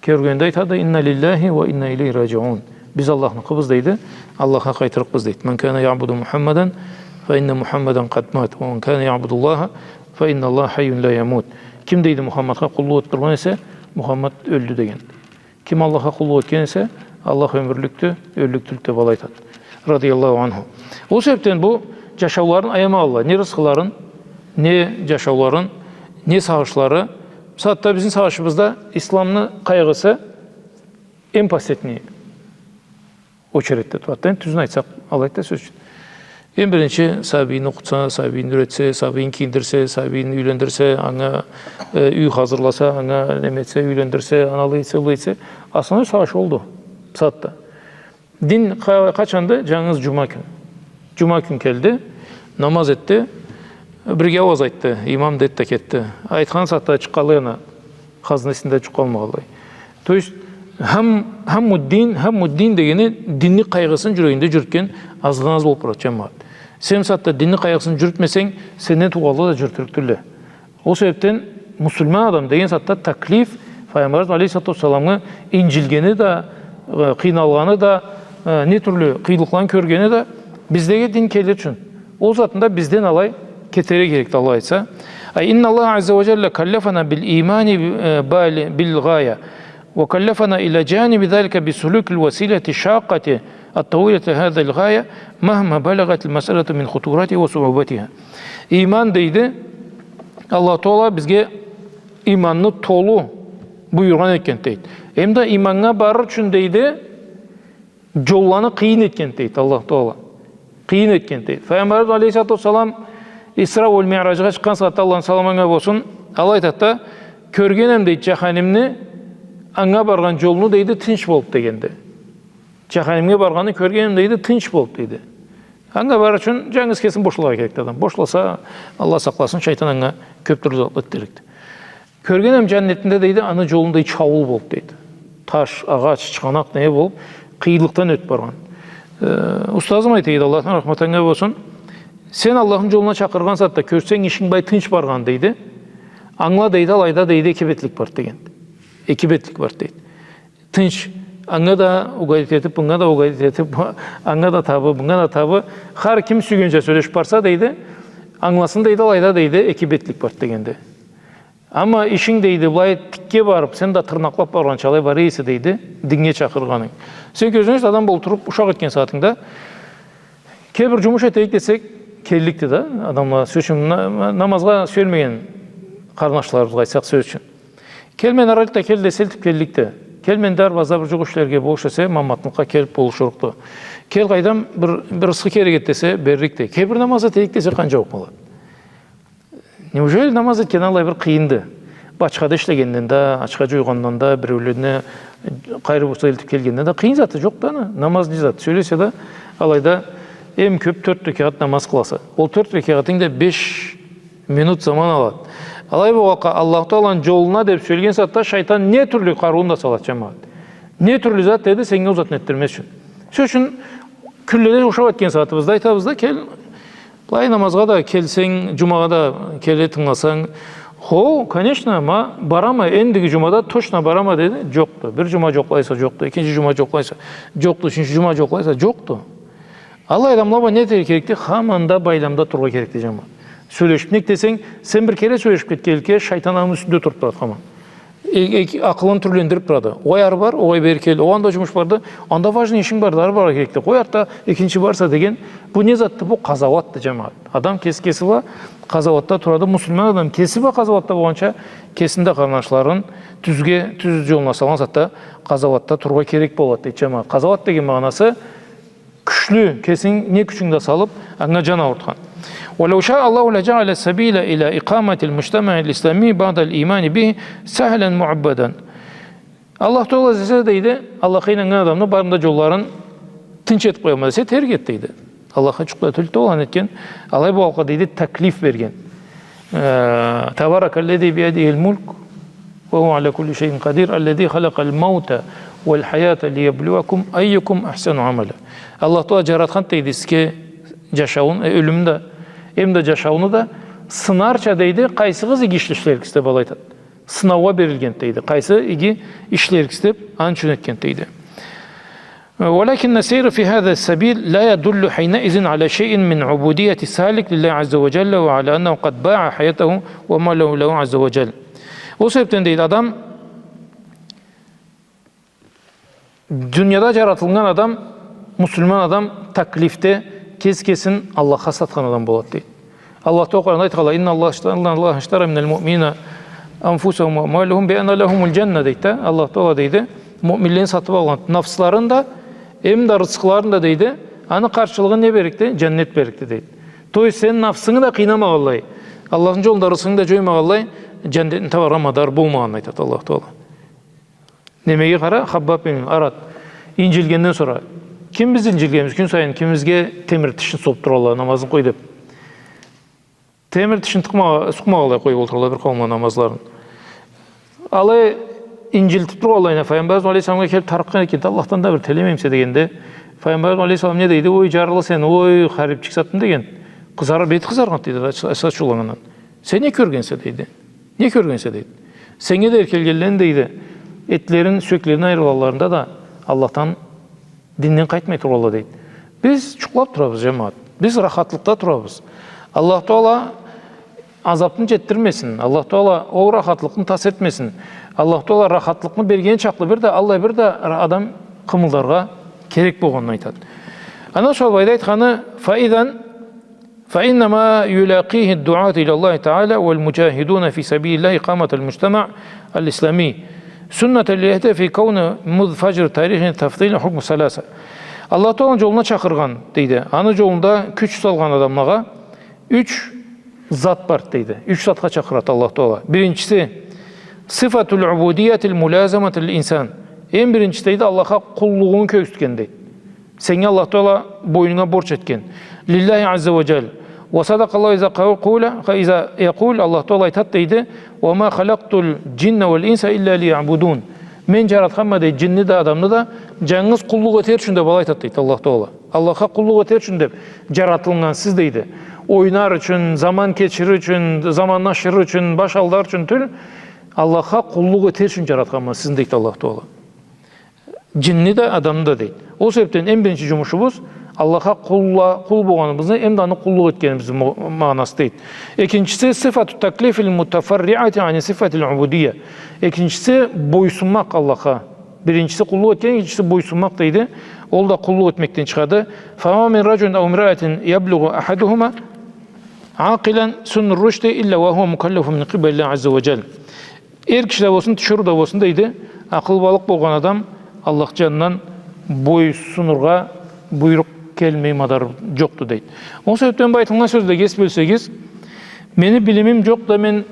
Кёргенде айтады: «Инна лиллахи ва инна илейхи раджиун». Биз Аллахныкъыбыз, дейди, Аллахха къайтырыкъбыз, дейди. «Ман кана яъбуду Мухаммадан, фа инна Мухаммадан къад мат, ва ман кана яъбуду Аллаха, фа инна Аллаха хайюн ла ямут». Ким, дейди, Мухаммадха къуллукъ этиб тургъан эсе, Мухаммад ёлдю деген. Ким Аллахха къуллукъ этген эсе, Аллах ёмюрлюкдю, ёллюк тюлдю деб алай айтады. Радияллаху анху. Ол себебден бу джашауларын аямагъанла, не рысхыларын, не джашауларын, не сагъышлары. Бусагъатда бизни сагъышыбызда исламны къайгъысы эм последний очередьде турады. Энди тюзюн айтсакъ, алайды да, сёз ючюн. Эм биринчи сабийин окъутса, сабийин юретсе, сабийин кийиндирсе, сабийин юйлендирсе, анга, э, юй хазырласа, анга неме этсе, юйлендирсе, аны алай этсе, былай этсе, основной сагъыш олду бусагъатда. Дин къа-, къачанды? Джангыз джума кюн. Джума кюн келди, намаз этди, бирге ауаз айтды, имам деди да кетди. Айтхан сагъатда чыкъгъанлай, ана, хазнесинде джукъ къалмагъанлай. То есть, хам-, хаммуддин, хаммуддин дегени динни къайгъысын джюрегинде джюрютген аздан аз болуб барады, джамагъат. Сен бусагъатда динни къайгъысын джюрютмесенг, сенден туугъанла да джюрютюрюк тюлле. Ол себебден муслиман адам деген сагъатда таклиф, Файгъамбарыбыз алейхиссалату уассаламны инджилгени да, э, къыйналгъаны да, э, не тюрлю къыйынлыкъланы кёргени да биздеги дин келир ючюн. Ол затында бизден алай кетерге керекди, Аллах айтса. Ай, инна Аллаха азза ва джалла каллафана бил имани, э, бал-, бил гая. Ва каллафана иля джаниби залика би сулюкил василати шаккати ат-тауилати хазихил гая, махма балагатил масъалату мин хутурати ва суубатиха. Иман, дейди, Аллах Тагъала бизге иманны толу буюргъан экен, дейди. Эм да иманнга барыр ючюн, дейди, джолланы къыйын этген, дейди, Аллах Таала. Къыйын этген, дейди. Файгъамбарыбыз алейхиссалату уассалам Исра уа Миъраджгъа чыкъгъан сагъатда, Аллахны саламы анга болсун, алай айтады да, кёргенем, дейди, джаханимни, анга баргъан джолну, дейди, тынч болуп, дегенди. Джаханимге баргъанын кёргенем, дейди, тынч болуп, дейди. Анга барыр ючюн джангыз кесин бошлагъа керекди адам. Бошласа, Аллах сакъласын, шайтан анга кёп тюрлю затла этерикди. Кёргенем джаннетни да, дейди, аны джолундай чаууул болуп, дейди. Таш, агъач, чыгъанакъ, не болуп, къыйынлыкъдан ётюп баргъан. Э, устазым айта эди, Аллахдан рахмат анга болсун, сен Аллахны джолуна чакъыргъан сагъатда кёрсенг ишинг былай тынч баргъан, дейди. Ангыла, дейди, алайда, дейди, эки бетлик бар, деген. Эки бетлик бар, дейди. Тынч. Анга да угодить этип, мынга да угодить этип, анга да табы, мынга да табы. Хар ким сюйгенча сёлешип барса, дейди, ангыласын, дейди, алайда, дейди, эки бетлик бар, дегенди. Амма ишинг, дейди, былай тикге барып, сен да тырнакълап баргъанча алай бара эсе, дейди, диннге чакъыргъанынг. Сен кёзюнг, адам болтуруп, ушакъ этген сагъатынгда, кел бир джумуш этейик десек, келликди да адамла. Сёз ючюн, на-, намазгъа сюелмеген къарнашларыбызгъа айтсакъ, сёз ючюн. Кел, мени аралыкъда кел десе, элтип келликди. Кел, менде арбазда бир джукъ ишлерге болуш десе, Мамматлыкъгъа келип болушурукъду. Кел, къайдам, бир, бир ысхы керек эди десе, берликди. Кел, бир намаз этейик десе, къанча болуп къалады? Неужели намаз этген аллай бир къыйынды? Бу ачхада ишлегенден да, ачха джуйгъандан да, биреулерине къайры болса элтип келгенден да къыйын заты джокъду аны. Намаз не зат? Сёлесе да, алайда эм кёп тёрт рекагъат намаз къыласа. Ол тёрт рекагъатынг да беш минут заман алады. Алай болгъанлыкъгъа, Аллаху Тааланы джолуна деп сюелген сагъатда шайтан не тюрлю къарыуун да салады, джамагъат. Не тюрлю зат деди, сеннге ол затны этдирмез ючюн. Сёз ючюн, кюнледе ушакъ этген сагъатыбызда айтабыз да, кел, былай намазгъа да келсенг, джумагъа да келе тынгыласанг, хо, конечно, ма, барама, эндиги джумада точно барама, деди. Джокъду. Бир джума джокълайса, джокъду. Экинчи джума джокълайса, джокъду. Ючюнчю джума джокълайса, джокъду. Аллай адамла бла не этерге керекди? Хаманда байламда турургъа керекди, джамагъат. Сёлешип, нек десенг, сен бир кере сёлешип кетгенликге, шайтан аны юсюнде туруп турады хаман. Э, э, акъылын тюрлендирип турады. Огъай, ары бар, огъай, бери кел. Огъай, анда джумуш барды, анда важный ишинг барды, ары барыргъа керекди. Къой, артда экинчи барса деген. Бу не затды? Бу къазауатды, джамагъат. Адам кеси кеси бла къазауатда турады. Муслиман адам кеси бла къазауатда болгъанча, кесин да, къарнашларын тюзге, тюз джолуна салгъан сагъатда къазауатда турургъа керек болады, дейди, джамагъат. Къазауат деген магъанасы кючлю, кесинг не кючюнг да салып, анга джан аурутхан. ولو شاء الله لجعل السبيل إلى إقامة المجتمع الإسلامي بعد الإيمان به سهلا معبدا. Аллах Таала десе, дейди, Аллахха ийнаннган адамны барын да джолларын тынч этип къояма десе, этерик эди, дейди. Аллахха джукъ да тюлдю ол аны этген. Алай болгъанлыкъгъа, дейди, таклиф берген. Э, تبارك الذي بيده الملك وهو على كل شيء قدير الذي خلق الموت والحياة ليبلوكم أيكم أحسن عملا. Аллах Таала джаратхан, дейди, сизге джашауун, э, ёлюмню да, эм да джашауну да сынарча, дейди, къайсыгъыз иги ишлериксиз деп, алай айтады. Сынаугъа берилген, дейди. Къайсы иги ишлериксиз деп, аны ючюн этген, дейди. ولكن السير في هذا السبيل لا يدل حينئذ على شيء من عبودية السالك لله عز وجل وعلى أنه قد باع حياته وماله له عز وجل. Ол себепден, дейди, адам, дунияда джаратылгъан адам, муслиман адам таклифде кес-кесин Аллахха сатхан адам болады, дейди. Аллах Таала Къуранда айтханлай: إن الله اشترى، إن الله اشترى من المؤمنين أنفسهم وأموالهم بأن لهم الجنة, дейди да. Аллах Таала, дейди, муъминледен сатып алгъан нафсларын да, эм да рызкъларын да, дейди, аны къаршылыгъын не берликди? Джаннет берликди, дейди. То есть сен нафсынгы да къыйнамагъанлай, Аллахны джолунда рызкъынгы да джоймагъанлай, джаннетни табаргъа мадар болмагъанын айтады Аллах Таала. Немеге къара, Хаббаб бин Арат инджилгенден сора. Ким биз инджилгенбиз кюн сайын, кимибизге темир тишни сокъуп туралла, намазны къой деп. Темир тишни тыкъмагъа-, сукъмагъанлай къоюп олтуралла бир къауумла намазларын. Алай инджилтип тургъанлайына Файгъамбарыбыз алейхиссаламгъа келип тарыкъгъан экен, Аллахдан да бир телемеймисе дегенде, Файгъамбарыбыз алейхиссалам не дейди? Ой, джарлы сен, ой, харипчик затым деген. Къызар-, бети къызаргъан дейди, ач-, ачы ачыуланнгандан. Сен не кёргенсе, дейди. Не кёргенсе, дейди. Сеннге дери келгенлени, дейди, этлерин, сюеклерин айыргъанларында да Аллахдан, динден къайтмай тургъанла, дейди. Биз джукълап турабыз, джамагъат. Биз рахатлыкъда турабыз. Аллах Таала азапны джетдирмесин. Аллах Таала ол рахатлыкъны тас этмесин. Аллах Таала рахатлыкъны берген чакълы бир да, аллай бир да ра-, адам къымылдаргъа керек болгъанын айтады. Андан сора былайда айтханы, فإذا فإنما يلاقيه الدعاة إلى الله تعالى والمجاهدون في سبيل الله إقامة المجتمع الإسلامي. سنة الله في كون مذ فجر تاريخ تفضيل حكم ثلاثة. Аллах Тааланы джолуна чакъыргъан, дейди. Аны джолунда кюч салгъан адамлагъа юч зат бар, дейди. Юч затха чакъырады Аллах Таала. Биринчиси, صفة العبودية الملازمة للإنسان. Эм биринчиси, дейди, Аллахха къуллугъунгу кёргюзтген, дейди. Сеннге Аллах Таала бойнунга борч этген. لله عز وجل. وصدق الله إذا قو-، قول، إذا يقول, Аллах Таала айтады, дейди, وما خلقت الجن والإنس إلا ليعبدون. Мен джаратханма, дейди, джинни да, адамны да, джангыз къуллукъ этер ючюн деб, алай айтады, дейди, Аллах Таала. Аллахха къуллукъ этер ючюн деб джаратылгъансыз, дейди. Ойнар ючюн, заман кечирир ючюн, заманны ашырыр ючюн, баш алдар ючюн тюл, Аллахха къуллукъ этер ючюн джаратханма сизни, дейди Аллах Таала. Джинни да, адамны да, дейди. Ол себебден эм биринчи джумушубуз Аллахха къулла-, къул болгъаныбызны, эм да аны къуллукъ этгенибизни мо-, магъанасы, дейди. Экинчиси, صفة التكليف المتفرعة عن صفة العبودية. Экинчиси, бойсунмакъ Аллахха. Биринчиси къуллукъ этген, экинчиси бойсунмакъ, дейди. Ол да къуллукъ этмекден чыгъады. فما من رجل أو امرأة يبلغ أحدهما عاقلا سن الرشد إلا وهو مكلف من قبل الله عز وجل. Эр киши да болсун, тиширыу да болсун, дейди, акъылбалыкъ болгъан адам Аллах джанындан бойсунургъа буйрукъ келмей мадар джокъду, дейди. Ол себебден бу айтылгъан сёзлеге эс бёлсегиз, мени билимим джокъ да, мен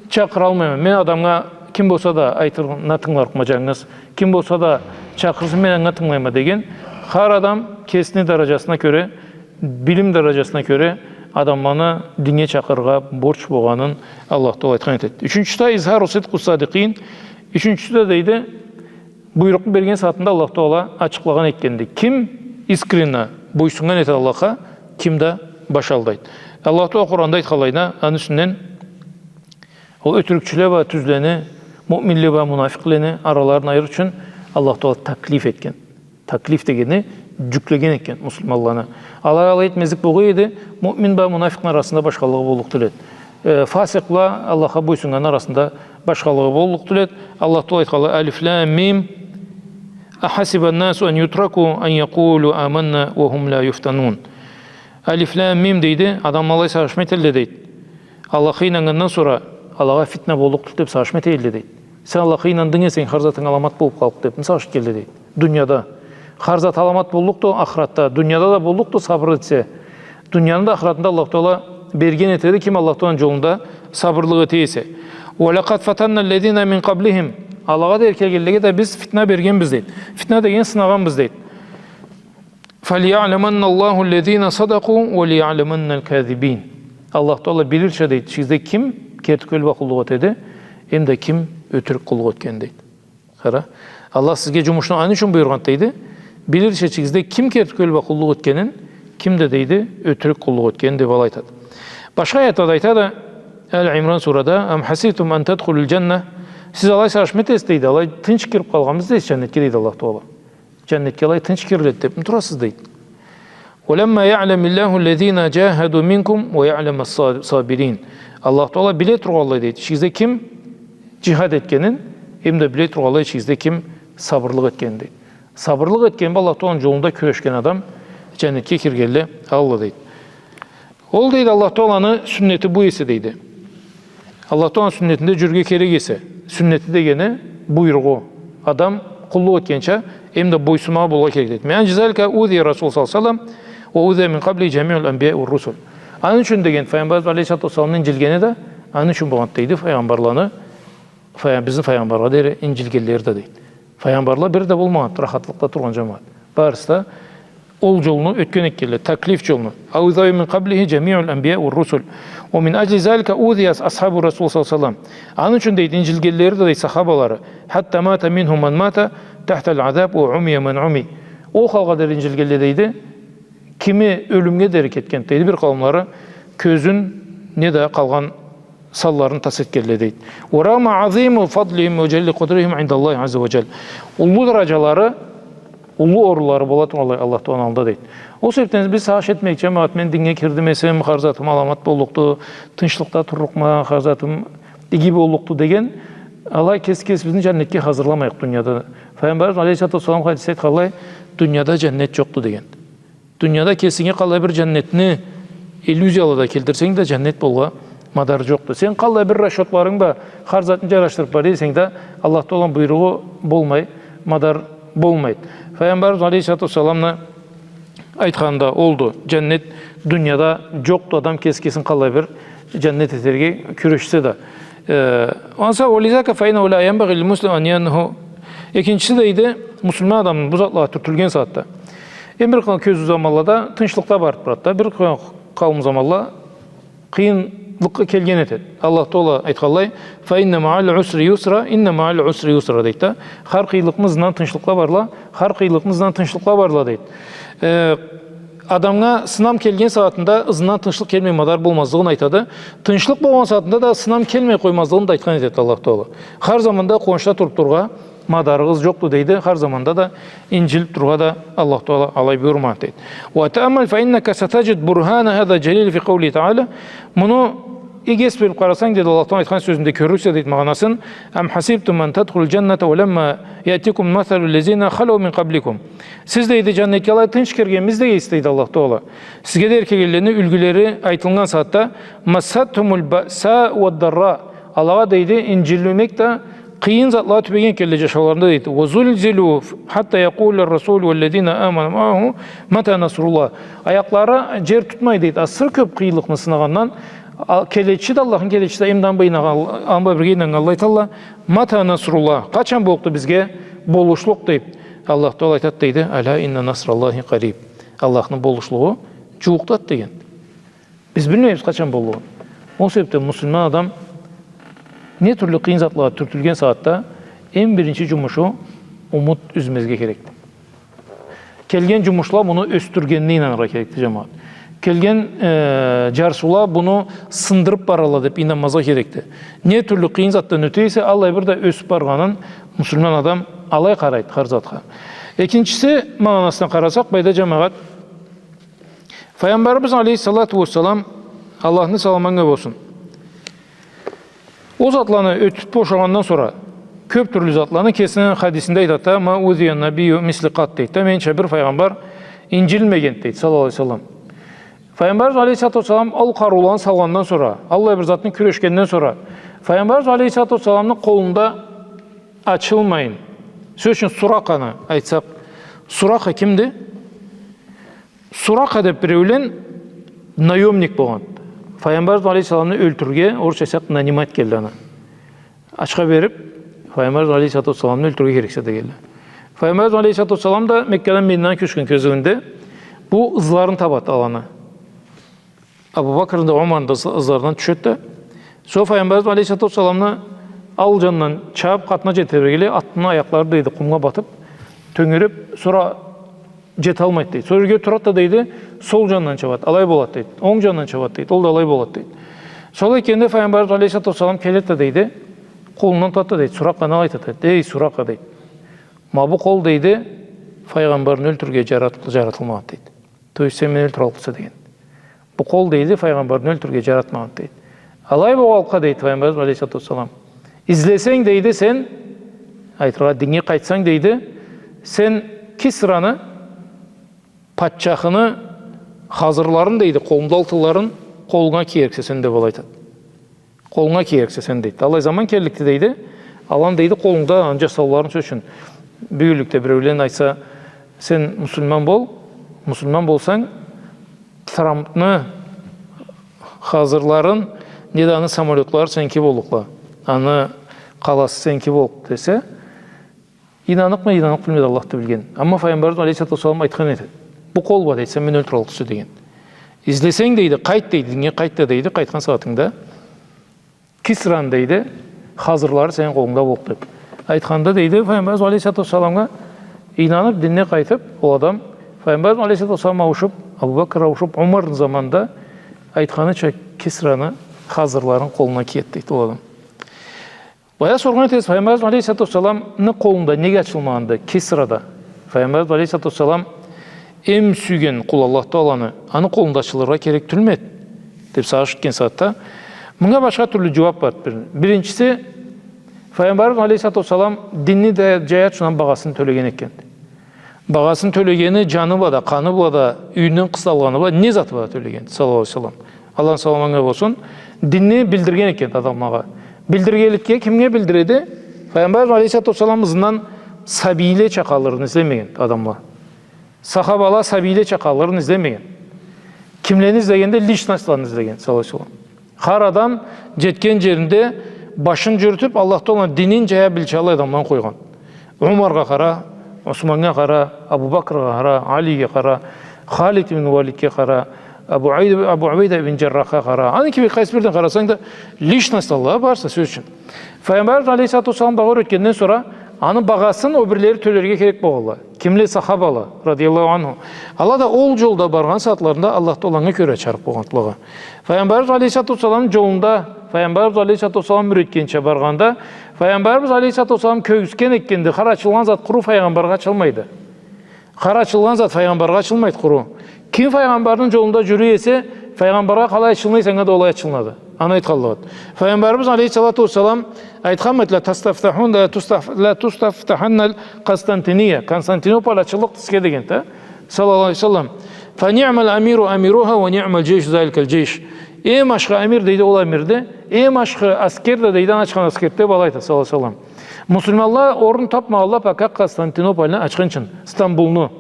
чакъыралмайма. Мен адамгъа, ким болса да айтырына тынгыларыкъма джангыз, ким болса да чакъырсын, мен анга тынгылайма деген. Хар адам кесини дараджасына кёре, билим дараджасына кёре адамланы динге чакъырыргъа борч болгъанын Аллах Таала айтхан этеди. Ючюнчюсю да, إظهار صدق الصادقين. Ючюнчюсю да, дейди, буйрукъну берген сагъатында Аллах Таала ачыкълагъан этгенди. Ким искренне бойсуннган этеди Аллахха, ким да баш алдайды. Аллах Таала Къуранда айтханлайына, аны юсюнден ол ётюрюкчюле бла тюзлени, муъминле бла мунафикълени араларын айырыр ючюн Аллах Таала таклиф этген. Таклиф дегени джюклеген этген муслиманланы. Алай, алай этмезлик болгъан эди, муъмин бла мунафикъны арасында башхалыгъы боллукъ тюл эди. Э, фасикъ бла Аллахха бойсуннганны арасында башхалыгъы боллукъ тюл эди. Аллах Таала айтханлай: ألف لام ميم أحسب الناس أن يتركوا أن يقولوا آمنا وهم لا يفتنون. Алиф лам мим, дейди, адамла алай сагъыш этелле, дейди. Аллахха ийнаннгандан сора алагъа фитна боллукъ тюл деб сагъыш этелле, дейди. Сен Аллахха ийнандынг эсенг, хар затынг аламат болуб къаллыкъ деб сагъыш этелле, дейди. Дунияда хар зат аламат боллукъду, ахыратда. Дунияда да боллукъду, сабыр этсе. Дунияны да, ахыратны да Аллах Таала берген этеди, ким Аллах Тааланы джолунда сабырлыкъ эте эсе. ولقد فتنا الذين من قبلهم. Алагъа дери келгенлеге да биз фитна бергенбиз, дейди. Фитна деген сынагъанбыз, дейди. فليعلمن الله الذين صدقوا وليعلمن الكاذبين. Аллах Таала билирча, дейди, ичигизде ким керти кёл бла къуллукъ этеди, эм да ким ётюрюк къуллукъ этгенин, дейди. Къара, Аллах сизге джумушну аны ючюн буюргъан, дейди. Билирча ичигизде ким керти кёл бла къуллукъ этгенин, ким да, дейди, ётюрюк къуллукъ этгенин, деб алай айтады. Башха аятлада айтады, Али Имран сурада: أم حسبتم أن تدخلوا الجنة. Сиз алай сагъыш этесиз, дейди, алай тынч кириб къалгъанмысыз, дейди, джаннетге, дейди Аллах Таала. Джаннетге алай тынч кириледи дебми турасыз, дейди. ولما يعلم الله الذين جاهدوا منكم ويعلم الصا-، الصابرين. Аллах Таала биле тургъанлай, дейди, ичигизде ким джихад этгенин, эм да биле тургъанлай ичигизде ким сабырлыкъ этгенин, дейди. Сабырлыкъ этген бла Аллах Тааланы джолунда кюрешген адам джаннетге киргенле аллы, дейди. Ол, дейди, Аллах Тааланы сюннети бу эсе, дейди. Аллах Тааланы сюннетинде джюрюрге керек эсе. Сюннети дегени буйругъу. Адам къуллукъ этгенча, эм да бойсунмагъа болургъа керек, дейди. من أجل ذلك أوذي الرسول صلى الله عليه وسلم وأوذي من قبله جميع الأنبياء والرسل. Аны ючюн деген, Файгъамбарыбыз алейхиссалату уассаламны инджилгени да аны ючюн болгъанды, дейди, файгъамбарланы, фай-, бизни файгъамбаргъа дери инджилгенлери да, дейди. Файгъамбарла бир да болмагъан рахатлыкъда тургъан джамагъат. Барысы да ол джолну ётген этгенле, таклиф джолну. أوذي من قبله جميع الأنبياء والرسل. ومن أجل ذلك أوذي أصحاب الرسول صلى الله عليه وسلم. Аны ючюн, дейди, инджилгенлери да, дейди, сахабалары. حتى مات منهم من مات تحت العذاب وعمي من عمي. Ол халгъа дери инджилгенле, дейди, кими ёлюмге дери кетген, дейди, бир къауумлары кёзюн неда къалгъан санларын тас этгенле, дейди. ورغم عظيم فضلهم وجليل قدرهم عند الله عز وجل. Уллу дараджалары, уллу орунлары бола тургъанлай Аллах Тааланы аллында, дейди. Ол себебден биз сагъыш этмейик, джамагъат, мен динге кирдим эсем, хар затым аламат боллукъду, тынчлыкъда турлукъма, хар затым иги боллукъду деген, алай кес-, кесибизни джаннетге хазырламайыкъ дунияда. Файгъамбарыбыз алейхиссалату уассалам хадисде айтханлай, дунияда джаннет джокъду деген. Дунияда кесинге къалай бир джаннетни иллюзиялада келтирсенг да, джаннет болургъа Мадар джокъду. Сен къаллай бир расчётларынг бла хар затны джарашдырыб бара эсенг да, Аллах Тааланы буйругъу болмай, мадар болмайды. Файгъамбарыбыз алейхиссалату уассаламны айтханы да олду. Джаннет дунияда джокъду, адам кеси кесин къаллай бир джаннет этерге кюрешсе да. Э, анса, ولذاك فإنه لا ينبغي للمسلم أن ينهو. Экинчиси, дейди, муслиман адамны бу затлагъа тюртюлген сагъатда. Эм бир къауум кёзюу заманлада тынчлыкъда барыб турады да, бир къауум заманла къыйынлыкъгъа келген этеди. Аллах Таала айтханлай, فإن مع العسر يسرا، إن مع العسر يسرا, дейди да. Хар къыйынлыкъны ызындан тынчлыкъла барла, хар къыйынлыкъны ызындан тынчлыкъла барла, дейди. Э, адамгъа сынам келген сагъатында ызындан тынчлыкъ келмей мадар болмазлыгъын айтады. Тынчлыкъ болгъан сагъатында да сынам келмей къоймазлыгъын да айтхан этеди Аллах Таала. Хар заманда къууанчда туруб турургъа мадарыгъыз джокъду, дейди. Хар заманда да инджилиб турургъа да Аллах Таала алай буюрмагъанды, дейди. وتأمل فإنك ستجد برهان هذا الجليل في قوله تعالى. Муну иги эс бериб къарасанг, дейди, Аллах Таала айтхан сёзюнде кёрюрсе, дейди, магъанасын, أم حسبتم أن تدخلوا الجنة ولما يأتكم مثل الذين خلوا من قبلكم. Сиз, дейди, джаннетге алай тынч киргенмиз дегейсиз, дейди Аллах Таала. Сизге дери келгенлени юлгюлери айтылгъан сагъатда, مستهم البأساء والضراء. Алагъа, дейди, инджилмек да, къыйын затла тюбеген экенле джашауларында, дейди. وزلزلوا حتى يقول الرسول والذين آمنوا معه متى نصر الله. Аякълары джер тутмай, дейди, асыры кёб къыйынлыкъны сынагъандан, а, келечиси да, Аллахны келечиси да, эм да аны бла ийнаннган-, аны бла бирге ийнаннганла айталла, متى نصر الله. Къачан боллукъду бизге болушлукъ, дейди. Аллах Таала айтады, дейди, ألا إن نصر الله قريب. Аллахны болушлугъу джууукъдады, деген. Биз билмейбиз къачан боллугъун. Ол себебден муслиман адам не тюрлю къыйын затлагъа тюртюлген сагъатда эм биринчи джумушу умут юзмезге керекди. Келген джумушла муну ёсдюргенине ийнаныргъа керекди, джамагъат. Келген, э, джарсыула муну сындырыб баралла деб ийнанмазгъа керекди. Не тюрлю къыйын затдан ёте эсе, аллай бир да ёсюб баргъанын муслиман адам алай къарайды хар затха. Экинчиси, магъанасына къарасакъ, былайда, джамагъат, Файгъамбарыбыз алейхиссалату уассалам, Аллахны саламы анга болсун, ол затланы ётюб бошагъандан сора, кёб тюрлю затланы, кесини хадисинде айтады да, ما أوذي النبي مثل قط, дейди да, менича бир файгъамбар инджилмегенди, дейди, саллаллаху алейхи ва саллам. Файгъамбарыбыз алейхиссалату уассалам ол къарыуланы салгъандан сора, аллай бир затны кюрешгенден сора, файгъамбарыбыз алейхиссалату уассаламны къолунда ачылмайын. Сёз ючюн, Суракъаны айтсакъ, Суракъа кимди? Суракъа деб биреулен наёмник болгъан. Файгъамбарыбыз алейхиссаламны ёлтюрюрге, орусча айтсакъ, нанимать этгенле аны. Ачха бериб, Файгъамбарыбыз алейхиссалату уассаламны ёлтюрюрге керексе дегенле. Файгъамбарыбыз алейхиссалату уассалам да Меккадан Мединагъа кёчген кёзюуюнде бу ызларын табады аланы. Абу Бакрны да, Умарны да ыз-, ызларындан тюшеди да. Сора Файгъамбарыбыз алейхиссалату уассаламны ал джанындан чабыб, къатына джете бергенлей, атны аякълары, дейди, къумгъа батыб, тёнгереб, сора джеталмайды, дейди. Сора ёрге турады да, дейди, сол джанындан чабады, алай болады, дейди. Онг джанындан чабады, дейди, ол да алай болады, дейди. Солай экенде Файгъамбарыбыз алейхиссалату уассалам келеди да, дейди, къолундан тутады да, дейди, Суракъаны алай айтады, дейди: «Эй, Суракъа, — дейди, — ма бу къол, — дейди, — файгъамбарны ёлтюрюрге джарат-, джаратылмагъанды», — дейди. То есть сен мени ёлтюраллыкъса деген. Бу къол, дейди, файгъамбарны ёлтюрюрге джаратмагъанды, дейди. Алай болгъанлыкъгъа, дейди, файгъамбарыбыз алейхиссалату уассалам, излесенг, дейди, сен, айтыргъа, диннге къайтсанг, дейди, сен Кисраны, патчахыны хазырларын, дейди, къолунда алтынларын къолунга киериксе сен, деб алай айтады. Къолунга киериксе сен, дейди. Аллай заман келликди, дейди. Аланы, дейди, къолунгда, аны джасауларын, сёз ючюн, бюгюнлюкде биреулен айтса, сен муслиман бол, муслиман болсанг, Трампны хазырларын, неда аны самолётлары сеники боллукъла, аны къаласы сеники боллукъ десе, ийнанныкъмы, ийнанныкъ тюлмюдю, Аллахды билген. Амма файгъамбарыбыз алейхиссалату уассалам айтхан эди: «Бу къол бла, — дейди, — сен мени ёлтюраллыкъса», — деген. «Излесенг, — дейди, — къайт, — дейди, — диннге къайт да, — дейди, — къайтхан сагъатынгда Кисраны, — дейди, — хазырлары сени къолунгда боллукъ», — деб айтханда, дейди, файгъамбарыбыз алейхиссалату уассаламгъа ийнаныб, динине къайтыб, ол адам файгъамбарыбыз алейхиссалату уассалам ауушуб, Абу Бакр ауушуб, Умарны заманында айтханыча Кисраны хазырларын къолуна киеди, дейди, ол адам. Баягъы соргъан этесиз, файгъамбарыбыз алейхиссалату уассаламны къолунда неге ачылмагъанды Кисрада? Файгъамбарыбыз алейхиссалату уассалам эм сюйген къул Аллах Тааланы, аны къолунда ачылыргъа керек тюлмюдю, деб сагъыш этген сагъатда, мынга башха тюрлю джууаб барды. Бир-, биринчиси, файгъамбарыбыз алейхиссалату уассалам динни да джаярча, аны багъасын тёлеген экен. Багъасын тёлегени джаны бла да, къаны бла да, юйюнден къысталгъаны бла, не заты бла да тёлеген, саллаллаху алейхи ва саллам. Аллахны саламы анга болсун. Динни билдирген экен адамлагъа. Билдиргенликге кимге билдиреди? Файгъамбарыбыз алейхиссалату уассалам ызындан сабийлеча къалырын излемеген адамла. Сахабала сабийлеча къалырын излемеген. Кимлени излегенди? Личностларын излеген, саллаллаху алейхи ва саллам. Хар адам джетген джеринде башын джюрютюб, Аллах Тааланы динин джая билчалай адамланы къойгъан. Умаргъа къара, Усманнга къара, Абу Бакргъа къара, Алиге къара, Халид ибн Валидге къара, Абу Уайд-, Абу Убайда ибн Джаррахха къара. Аны кибик къайсы бирден къарасанг да, личностла барса, сёз ючюн. Файгъамбарыбыз алейхиссалату уассалам багъа юретгенден сора, аны багъасын ол бирлери тёлерге керек болгъанла. Кимле? Сахабала, радияллаху анху. Ала да ол джолда баргъан сагъатларында Аллах Тааланы кёре чарыкъ болгъанла. Файгъамбарыбыз алейхиссалату уассаламны джолунда, Файгъамбарыбыз алейхиссалату уассалам юретгенча баргъанда, Файгъамбарыбыз алейхиссалату уассалам кёргюзтген этгенди, хар ачылгъан зат къуру Файгъамбаргъа ачылмайды. Хар ачылгъан зат Файгъамбаргъа ачылмайды къуру. Ким Файгъамбарны джолунда джюрюй эсе, Файгъамбаргъа къалай ачылына эсе, анга да алай ачылынады. Аны айтханлыгъыды. Файгъамбарыбыз алейхиссалату уассалам айтханмыды: «Ла тастафтахун-, ла тустаф-, ла тустафтаханна аль-Къустантиния». Константинополь ачыллыкъды сизге дегенди, а? Саллаллаху алейхи ва саллам. «Фа ниъмаль амиру амируха ва ниъмаль джейшу заликаль джейш». Эм ашхы амир, дейди, ол амирди. Эм ашхы аскер да, дейди, аны ачхан аскерди, деб алай айтады, саллаллаху алейхи ва саллам. Муслиманла орун табмагъанла, пока Константинопольну ачхынчын, Стамбулну.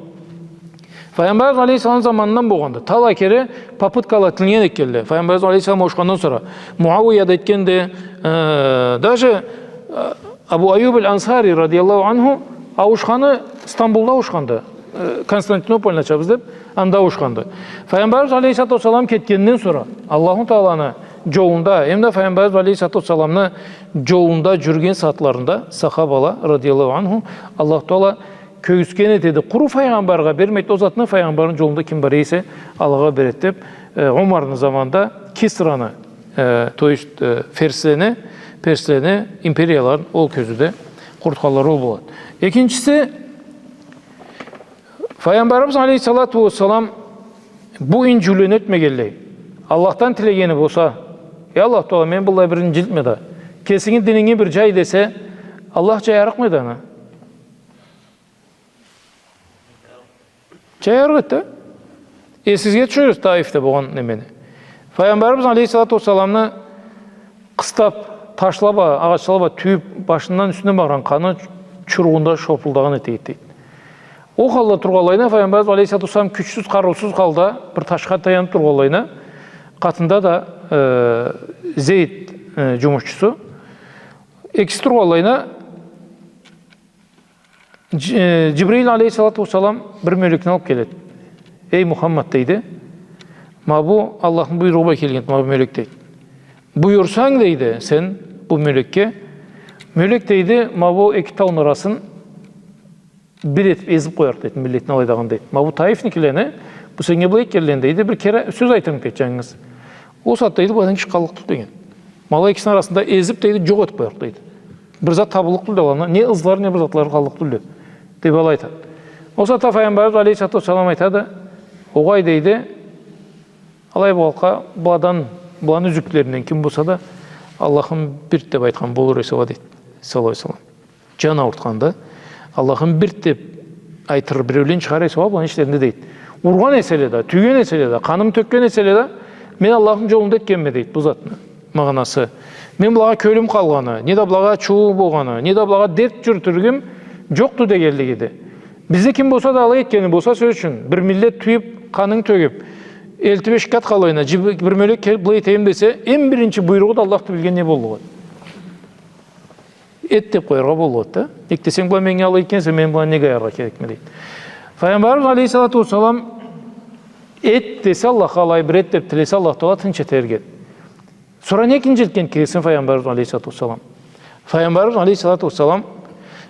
Файгъамбарыбыз алейхиссалам заманындан болгъанды. Талай кере попыткала этилген этгенле. Файгъамбарыбыз алейхиссалам ауушхандан сора. Муауия да этгенди, э, даже, э, Абу Айюб аль-Ансари, радияллаху анху, ауушханы, Стамбулда ауушханды. Э, Константинопольну ачабыз деб, анда ауушханды. Файгъамбарыбыз алейхиссалату уассалам кетгенден сора, Аллаху Тааланы джолунда, эм да Файгъамбарыбыз алейхиссалату уассаламны джолунда джюрюген сагъатларында сахабала, радияллаху анху, Аллаху Таала кёргюзтген этеди. Къуру Файгъамбаргъа бермейди, ол затны Файгъамбарны джолунда ким бар эсе, алагъа береди деб, э, Умарны заманында Кисраны, э, то есть, э, ферслени, перслени империяларын ол кёзюуде къурутханла ол болады. Экинчиси, Файгъамбарыбыз алейхиссалату уассалам бу инджиулени этмегенлей, Аллахдан тилегени болса: «Эй Аллах Таала, мени быллай бир инджилтме да, кесинги дининги бир джай», — десе, Аллах джаярыкъмыды аны? Джаярыкъды да. Эсигизге тюшюрюгюз Таифде болгъан немени. Файгъамбарыбыз алейхиссалату уассаламны къыстаб, ташла бла, агъачла бла тюйюб, башындан юсюне баргъан къаны чуругъунда шопулдагъан этеди, дейди. Ол халда тургъанлайына Файгъамбарыбыз алейхиссалату уассалам кючсюз, къарыусуз халда бир ташха таяныб тургъанлайына, къатында да, э, Зейд, э, джумушчусу, экиси тургъанлайына, Дж-, э, Джибрил алейхиссалату уассалам бир мёлекни алыб келеди. «Эй Мухаммад, — дейди, — ма бу Аллахны буйругъу бла келген, ма бу мёлек», — дейди. «Буюрсанг, — дейди, — сен бу мёлекге, мёлек, — дейди, — ма бу эки тауну арасын бир этиб эзиб къоярыкъ, — дейди, — миллетин алайдагъын», — дейди. «Ма бу Таифникилени, бу сеннге былай этгенлени, — дейди, — бир кере сёз айтырыкъ», — дейди, — джангыз. Ол сагъатда, дейди, былайдан киши къаллыкъ тюлдю деген. Ма алай экисин арасын да эзиб, дейди, джокъ этиб къоярыкъ, дейди. Бир зат табыллыкъ тюлдю аланы. Не ызлары, не бир затлары къаллыкъ тюлдю, деб алай айтады. Ол сагъатда Файгъамбарыбыз алейхиссалату уассалам айтады: «Огъай, — дейди, — алай болгъанлыкъгъа, быладан, быланы юзюклеринден ким болса да, Аллахым бирди деб айтхан болур эсе уа», — дейди, саллаллаху алейхи ва саллам. Джан аурутханда, Аллахым бирди деб айтыр биреулен чыгъар эсе уа быланы ичлеринде, дейди. Ургъан эселе да, тюйген эселе да, къаным тёкген эселе да, мен Аллахны джолунда этгенме, дейди, бу затны магъанасы. Мен былагъа кёлюм къалгъаны, не да былагъа ачыу болгъаны, не да былагъа дерт джюрютюрюгюм джокъду дегенлигиди. Бизде ким болса да алай этгени болса, сёз ючюн, бир миллет тюйюб, къанын тёгюб, элтиб эшикге атханлайына, джиб-, бир мёлек келиб, былай этейим десе, эм биринчи буйругъу да Аллахды билген не боллукъ эди? Эт деб къояргъа боллукъ эди да. Нек десенг, была меннге алай этген эсе, мен была нек аяргъа керекме, дейди. Файгъамбарыбыз алейхиссалату уассалам эт десе, Аллахха алай бир эт деб тилесе, Аллах Таала тынч этер эди. Сора нек инджитген кеси Файгъамбарыбыз алейхиссалату уассалам? Файгъамбарыбыз алейхиссалату уассалам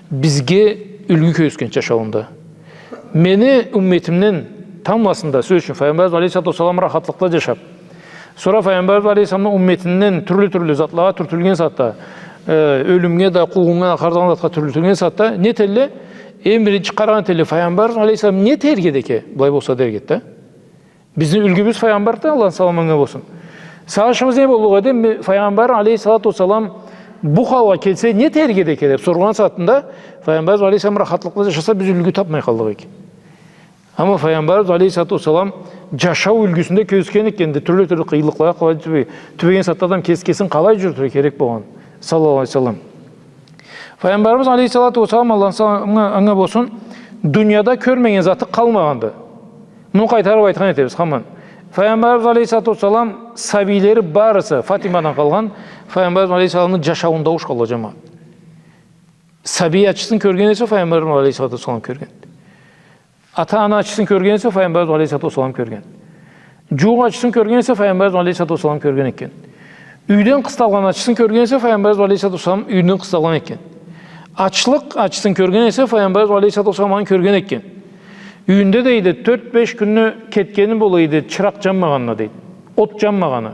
бизге юлгю кёргюзтген джашауунда. Мени умметимден тамбласында, сёз ючюн, Файгъамбарыбыз алейхиссалату уассалам рахатлыкъда джашаб, сора Файгъамбарыбыз алейхиссаламны умметинден тюрлю-тюрлю затлагъа тюртюлген сагъатда, э, ёлюмге да, къуугъуннга да, хар затха тюртюлген сагъатда, не этелле? Эм биринчи къарагъан этелле, Файгъамбарыбыз алейхиссалам не этерге эди экен, былай болса дерге эди да. Бизни юлгюбюз Файгъамбарды, Аллахны саламы анга болсун. Сагъышыбыз не боллукъ эди? Ме-, Файгъамбар алейхиссалату уассалам бу халгъа келсе, не этерге эди экен деб соргъан сагъатында, Файгъамбарыбыз алейхиссалам рахатлыкъда джашаса, биз юлгю табмай къаллыкъ эдик. Амма Файгъамбарыбыз алейхиссалату уассалам джашау юлгюсюнде кёргюзтген экенди, тюрлю-тюрлю къыйынлыкълагъа къалай тюбе-, тюбеген сагъатда адам кес-, кесин къалай джюрютюрге керек болгъан, саллаллаху алейхи ва саллам. Файгъамбарыбыз алейхиссалату уассалам, Аллахны саламы анга болсун, дунияда кёрмеген заты къалмагъанды. Муну къайтарыб айтхан этебиз хаман. Файгъамбарыбыз алейхиссалату уассалам сабийлери барысы, Фатимадан къалгъан, Файгъамбарыбыз алейхиссаламны джашауунда ауушханла, джамагъат. Сабий ачысын кёрген эсе, Файгъамбарыбыз алейхиссалату уассалам кёрген. Ата-ана ачысын кёрген эсе, Файгъамбарыбыз алейхиссалату уассалам кёрген. Джууукъ ачысын кёрген эсе, Файгъамбарыбыз алейхиссалату уассалам кёрген экен. Юйден къысталгъан ачысын кёрген эсе, Файгъамбарыбыз алейхиссалату уассалам юйден къысталгъан экен. Ачлыкъ ачысын кёрген эсе, Файгъамбарыбыз алейхиссалату уассалам аны кёрген экен. Юйюнде, дейди, тёрт-беш кюнню кетгени бола эди, чыракъ джанмагъанына, дейди. От джанмагъаны.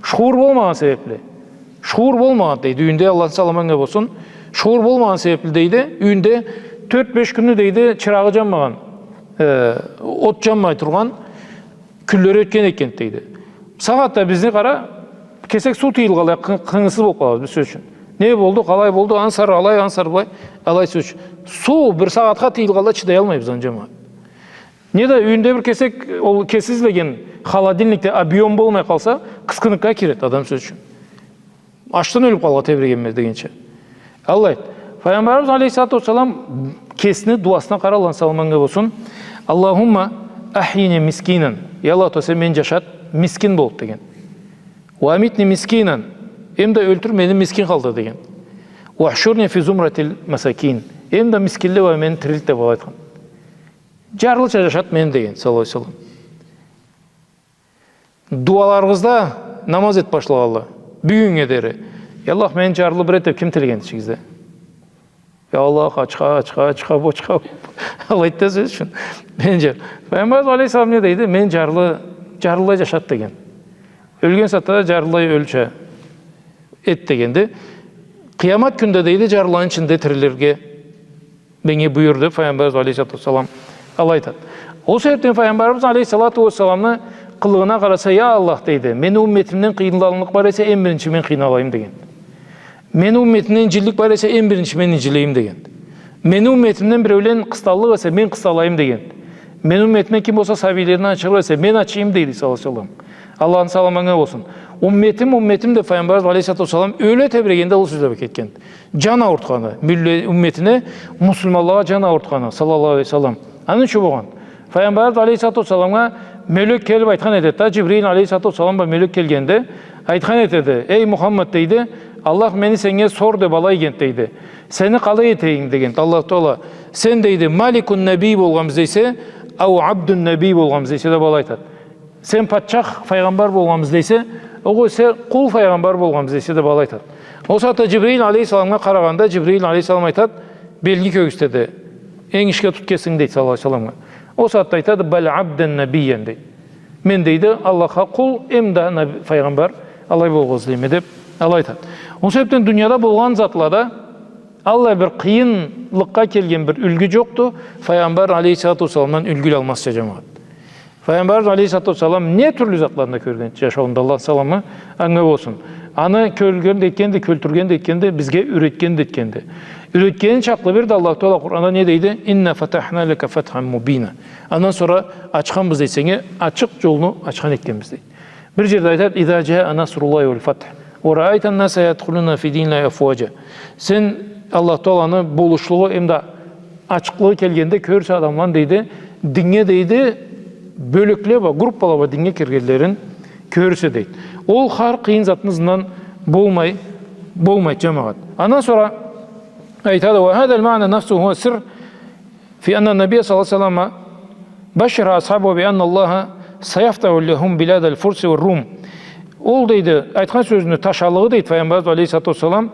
Шуур болмагъан себебли. Шуур болмагъан, дейди, юйюнде, Аллахны саламы анга болсун. Шуур болмагъан себебли, дейди, юйюнде тёрт-беш кюнню, дейди, чырагъы джанмагъан, э, от джанмай тургъан кюнлери ётген экен, дейди. Сагъатда бизни къара, кесек суу тыйылгъанлай къы-, къыйынсыз болуб къалабыз биз, сёз ючюн. Не болду, къалай болду, ансар алай, ансар былай, алай, сёз ючюн. Суу бир сагъатха тыйылгъанлай чыдаялмайбыз аны, джамагъат. Не да юйюнде бир кесек, ол кеси излеген холодильникде объём болмай къалса, къыскыныкъгъа киреди адам, сёз ючюн. Ачдан ёлюб къалыргъа тебрегенме дегенча. Аллай. Файгъамбарыбыз алейхиссалату уассалам кесини дуасына къара, Аллахны саламы анга болсун. Аллахумма ахьйини мискинан. Я Аллах, сен мени джашат мискин болуб, деген. Ва амитни мискинан. Эм да ёлтюр мени мискин халда, деген. Ва ухьшурни фи зумратил масакин. Эм да мискинле бла мени тирилт, деб алай айтхан. Джарлыча джашат мени, деген, саллаллаху алейхи ва саллам. Дуаларыбызда намаз этиб башлагъанлай, бюгюннге дери. Я Аллах, мени джарлы бир эт деб ким тилеген ичигизде? Я Аллах, ачха, ачха, ачха, бочха. Алайды да, сёз ючюн. Мени джар-, Файгъамбарыбыз алейхиссалам не дейди? Мени джарлы, джарлылай джашат деген. Ёлген сагъатда да джарлылай ёлча эт дегенди. Къыямат кюнде, дейди, джарлыланы ичинде тирилирге меннге буюр, деб Файгъамбарыбыз алейхиссалату уассалам алай айтады. Ол себебден Файгъамбарыбыз алейхиссалату уассаламны къылыгъына къараса, я Аллах, дейди, мени умметимден къыйналлыкъ бар эсе, эм биринчи мен къыйналайым, деген. Мени умметимден инджиллик бар эсе, эм биринчи мен инджилейим, деген. Мени умметимден биреулен къысталлыкъ эсе, мен къысталайым, деген. Мени умметимден ким болса сабийлерин ачырыкъ эсе, мен ачыйым, дейди, саллаллаху алейхи ва саллам. Аллахны саламы анга болсун. Умметим, умметим деб Файгъамбарыбыз алейхиссалату уассалам ёле тебрегенде ол сёзле кетгенди. Джан аурутханы, милле-, умметине, муслиманлагъа джан аурутханы, саллаллаху алейхи ва саллам. Аны ючюн болгъан. Файгъамбарыбыз алейхиссалату уассаламгъа мёлек келиб айтхан этеди да, Джибрил алейхиссалату уассалам бла мёлек келгенде, айтхан этеди: «Эй Мухаммад, — дейди, — Аллах мени сеннге сор деб алай эди, — дейди. — Сени къалай этейим?» — дегенди. Аллаху Таала: «Сен, — дейди, — маликун набий болгъанмы излейсе, ау абдун набий болгъанмы излейсе?» — деб алай айтады. «Сен патчах файгъамбар болгъанмы излейсе, огъесе къул файгъамбар болгъанмы излейсе?» — деб алай айтады. Ол сагъатда Джибрил алейхиссаламгъа къарагъанда, Джибрил алейхиссалам айтады, белги кёргюзтеди. «Энгишге тут кесинги», — дейди, саллаллаху алейхи ва салламгъа. Ол сагъатда айтады: «Бал абдан набиян», — дейди. «Мен, — дейди, — Аллахха къул, эм да наби-, файгъамбар, алай болгъа излейме», — деб алай айтады. Ол себебден дунияда болгъан затлада аллай бир къыйынлыкъгъа келген бир юлгю джокъду, Файгъамбар алейхиссалату уассаламдан юлгю алмазча, джамагъат. Файгъамбарыбыз алейхиссалату уассалам не тюрлю затланы да кёрген джашауунда, Аллахны саламы анга болсун. Аны кёрген да этгенди, кёлтюрген да этгенди, бизге юретген да этгенди. Юретгени чакълы бир да Аллаху Таала Къуранда не дейди? «Инна фатахна лака фатхан мубина». Андан сора ачханбыз, дейди, сеннге ачыкъ джолну ачхан этгенбиз, дейди. Бир джерде айтады: «Иза джаа насруллахи валь фатх, ва раайтан-наса ядхулуна фи диниллахи афваджа». Сен Аллаху Тааланы болушлугъу эм да ачыкълыгъы келгенде кёрюрсе адамланы, дейди, динге, дейди, бёлекле бла, группала бла динге киргенлерин кёрюрсе, дейди. Ол хар къыйын затны ызындан болмай, болмайды, джамагъат. Андан сора айтады: «Ва хазаль маъна нафсуху хува сирр фи анна ннабия саллаллаху алейхи ва саллама башшара асхабаху би анна Аллаха саяфтаху лахум билядаль фурси валь рум». Ол, дейди, айтхан сёзню ташалыгъы, дейди, Файгъамбарыбыз алейхиссалату уассалам